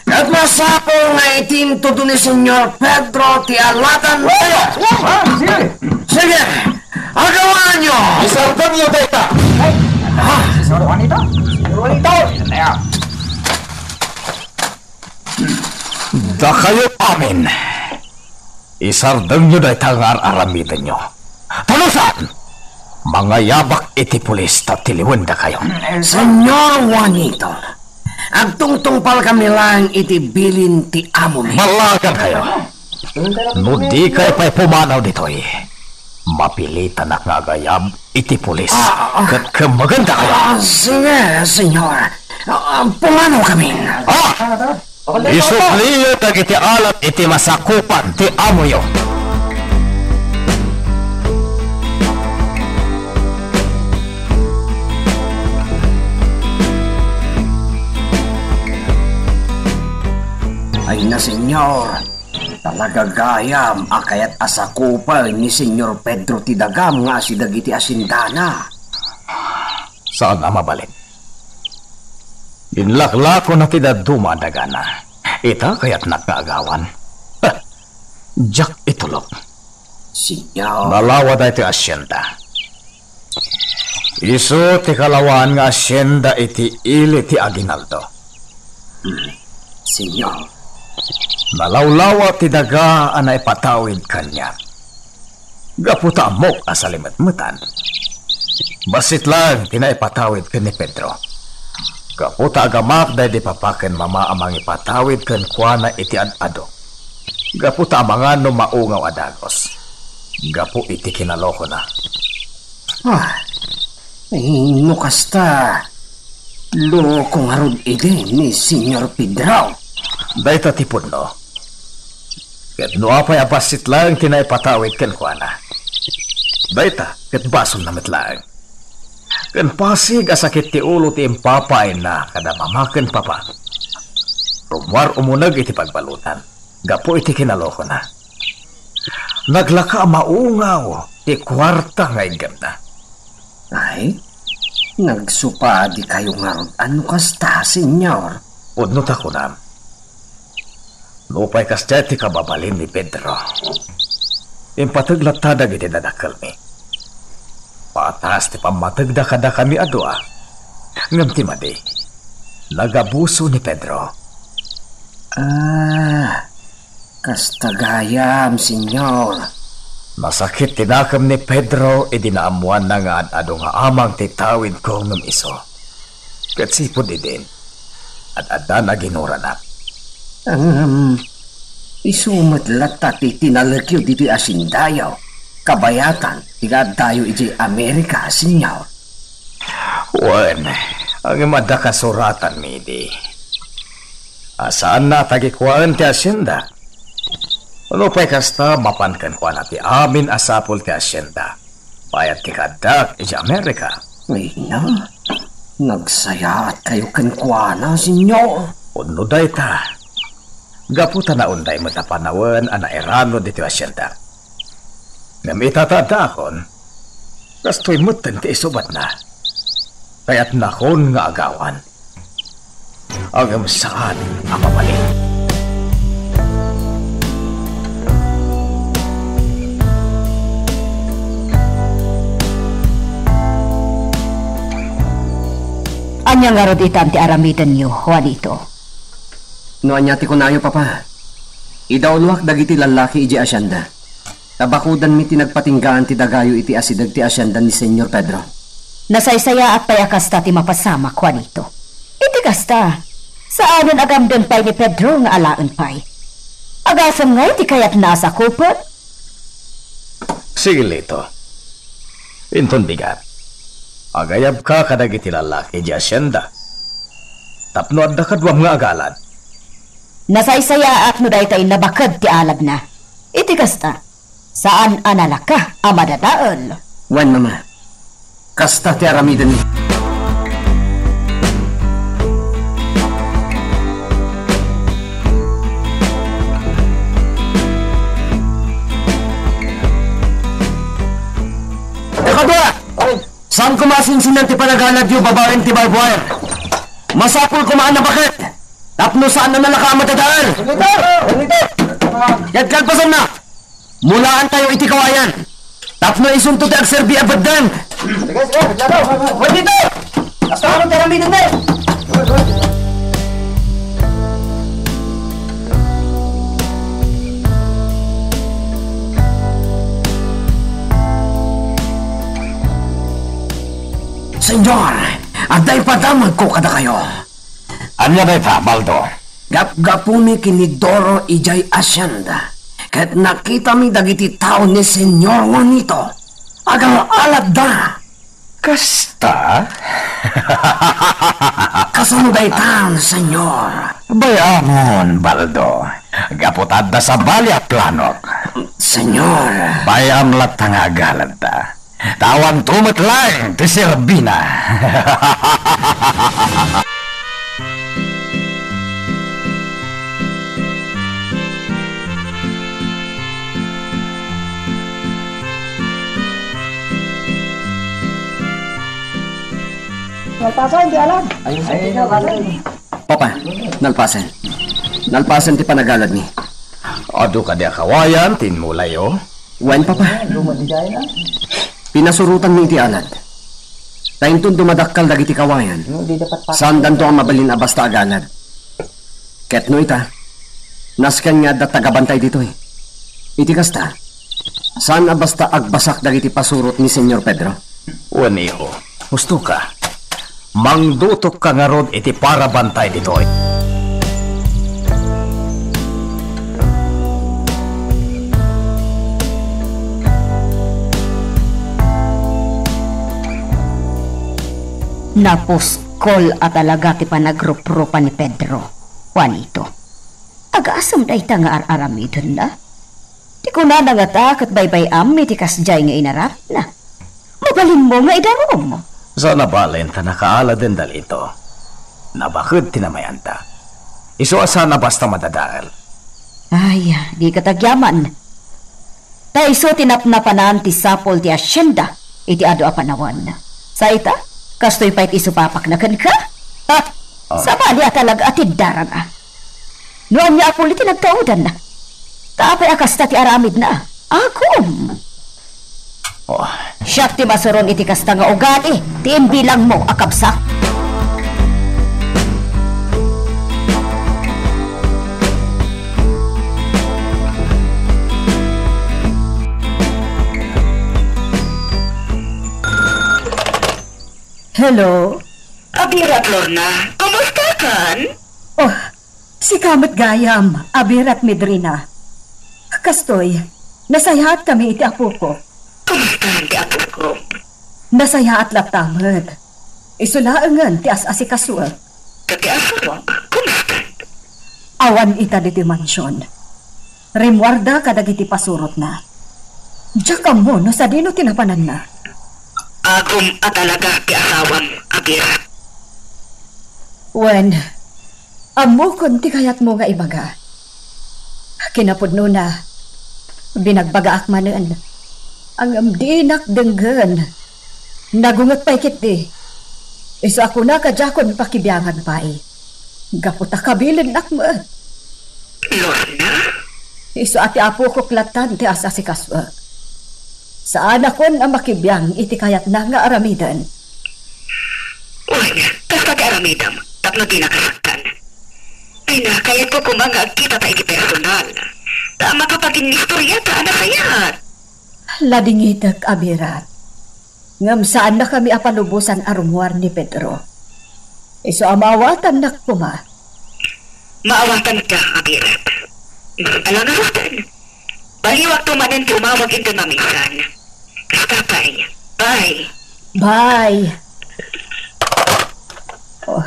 Ket masapul nga iti intudo ni Senyor Pedro ti alatan. Ah, sige. Sige, agawanyo. Isardengyo dayta. Ay, ah, Senyor Juanito. Senyor Juanito. Ayan. Dakayo amin, isardengyo dayta nga ar-aramidenyo. Talusan! Mangayabak iti pulis ta tiliwendakayo. Senyor Juanito, agtungtungpalkami laeng iti bilin ti amomi. Ballagankayo. No dikay pay pumanaw ditoy, mapilitanak nga agayab iti pulis. Ah, ah. Ket kemmegendakayo. Ah, sige, senyor. Ah, pumanawkamin. Ah! Isubliyo dagiti alat iti masakupan ti amoyo. Ay na, senyor. Talaga gayam a kayat a sakupen ni Senyor Pedro ti dagam nga asideg iti asiendana. Saan a mabalin. Inlaklakona ti dadduma a dagana. Ita kayatnak nga agawan. Heh, diak itulok. Senyor. Nalawa daytoy asienda. Isu ti kalawaan nga asienda iti ili ti aguinaldo. Hmm. Senyor. Nalawlawa ti daga a naipatawid kaniak. Gapu ta ammok a salimetmetan. Bassit laeng ti naipatawid ken ni Pedro. Gapu ta agamak daydi papa ken mama a mangipatawid kenkuana iti ad-ado. Gapu ta amangan no maungaw a dagus. Gapu iti kinalokona. Ah, eh, no kasta, loko ngarud idi ni Senyor Pedro. Dayta ti pudno. Ket no apay a bassit laeng ti naipatawid kenkuana, dayta ket basolna met laeng. Ken pasig a sakit ti ulo ti impapaayna kada mama ken papa. Rummuar umuneg iti pagbalutan gapu iti kinalokona. Naglaka a maungaw ti kuarta nga iggemna. Ay, nagsupadikayo ngarud a no kasta, senyor? Pudno ta kunam. Nupay kasta ti kababalin ni Pedro, impateg latta dagiti dadakkelmi. Patas ti pammategda kadakami a dua. Ngem ti madi, nagabuso ni Pedro. Ah, kasta gayam, senyor. Nasakit ti nakem ni Pedro idi naammoanna nga ad-adu nga amang ti tawidko ngem isu. Ket sipud idin, ad-addan a ginuranak. Ngem, isu met latta ti tinalekyo ditoy asiendayo, kabayatan ti addayo idiay Amerika, senyor. Wen, ngem adda kasuratanmi idi a saanna a tagikuaen ti asienda. Nupay kasta, mapan kenkuana ti amin a sapul ti asienda. Bayat ti kaaddak idiay Amerika. Ay na, nagsayaatkayo kenkuana, senyor. Pudno dayta. gapu ta naunday met a panawen a nairano ditoy asienda. Ngem ita ta addaakon, kastoy metten ti isubatna. Kayatnakon nga agawan. Ngem saan a mabalin. Ania ngarud itan ti aramidenyo, Juanito? No ania ti kunayo, Papa, idawloak dagiti lallaki idiay asienda. Ta bakudanmi ti nagpatinggaan ti dagayo iti asideg ti asienda ni Señor Pedro. Nasaysayaat pay a kasta ti mapasamak, Juanito. Iti kasta, saanen a gamden pay ni Pedro nga alaen pay. Agasem ngay ti kayatna a sakupen? Sige, Lito. Inton bigat, agayabka kadagiti lallaki idiay asienda. Tapno adda kaduam nga agalad. Nasaysayaat no dayta innabaked ti aladna. Iti kasta, saan a nalaka a madadael. Wen, Mama. Kasta ti aramidenmi. Ikadua, saan koma a sinsinan ti panagaladyo babaen ti barbed wire. Masapul koma a nabaked tapno saan a nalaka a madadael. Ket kalpasanna, mulaantayo iti kawayan tapno isunto ti agserbi a beddeng. Sige, sige, bigla daw. Pwede to! Basta anong karamihan na eh. Senyor, adda ipadamagko kadakayo. Ania dayta, Baldo? Gapgapumi ken ni Doro idiay asienda, ket nakitami dagiti tao ni Senyor Juanito. Agal-aladda. Kasta? Kasano daytan, Senyor? Bay-amon, Baldo. Gapu ta adda sabali a planok. Senyor. Bay-am latta nga agaladta. Ta awanto met laeng ti serbina. Nalpasan ti alam. Ay, ay, ay, ay. Papa, nalpasen. Nalpasen ti panagaladmi. Adu kadi a kawayan ti inmulayo? Wen, Papa. Pinasurotanmi iti alad. Ta inton dumadakkel dagiti kawayan, saandanto a mabalin a basta agalad. Ket no ita, nasken nga adda tagabantay ditoy. Iti kasta, saan a basta agbasak dagiti pasurot ni Senyor Pedro. Wen, iho, husto ka. Mangdutok ka ngarud iti parabantay ditoy. Napuskol a talaga ti panagruprupa ni Pedro, Juanito. Agasem dayta nga ar-aramidenna. Ti kunana ngata ket baybay-am iti kasdiay nga inaramidna. Mabalinmo nga idarum. Saan a balen ta nakaaladen da Lito. Nabaked ti namayanta. Isu a saan a basta madadael. Ay, dika agyaman. Ta isu ti napnapanan ti sapul ti asienda iti adu a panawen. Sa ita, kastoy pay ti isupapakna kenka? Ha? Ah. Sabali a talaga a tiddaran a. No ania a puli ti nagtaudanna? Ta apay a kasta ti aramidna? Agum! Oh. Siak ti masuron iti kasta nga ugali ti imbilangmo a kabsat. Hello? Abirat, Lorna, kumusta kan? Oh, sika met gayam, Abirat Medrina. Kastoy, nasayaat kami iti apoko. Kumusta ti apoko? Nasayaat latta met. Isu laengen ti as-asikasuek. Ket ti asawam, kumusta? Awan ita ditoy mansion. Rimmuarda kadagiti pasurotna. Diak ammo no sadino ti napananna. Agum a talaga ti asawam, Abirat. Wen, ammokon ti kayatmo nga ibaga. Kinapudnona, binagbagaak manen. Ngem dinak denggen. Nagunget pay ketdi. Isu a kuna a diakon pakibiangan pay. Gapu ta kabilennak met. Lorna? Isu a ti apokok lattan ti as-asikasuek. Saanakon a makibiang iti kayatna nga aramiden. Wen, kasta ti aramidem, tapno dina kasaktan. Ay na, kayatko koma nga agkitata iti personal. Ta makapaginnistoriata a nasayaat. Ladingitek, Abirat. Ngem saannakami a palubosan a rummuar ni Pedro. Isu a maawatannak koma. Maawatanka, Abirat. Ala nga rustan. Baliwakto manen ti umawag inton mamisan. Kasta pay. Bye. Bye. Oh.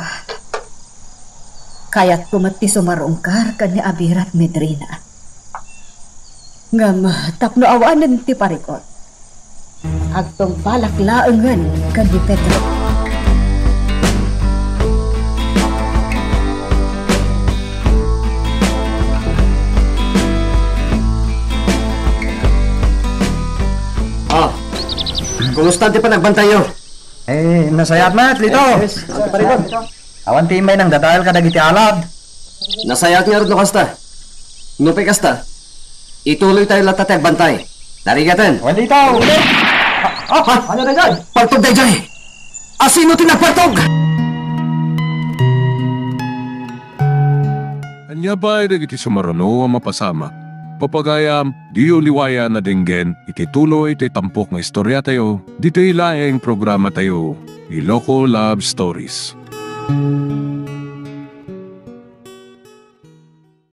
Kayatko met ti sumarungkar ken ni Abirat, Medrina. Ngem tapno awanen ti parikot, agtungpalak laengen ken ni Pedro. Ah, kumusta ti panagbantayyo? Eh, nasayaat met, Lito. Yes, yes. Awan ti immay nangdadael kadagiti alad. Nasayaat ngarud no kasta. Nupay kasta, ituloytayo latta ti agbantay. Narigaten. Wen, Lito. Ah, ah, ano daydiay? Paltog daydiay. Asino ti nagpaltog? Ania pay dagiti sumaruno a mapasamak? Pagayam, diyo liwayan a denggen iti tuloy ti tampok nga istoriatayo ditoy laeng programatayo, Iloko Love Stories.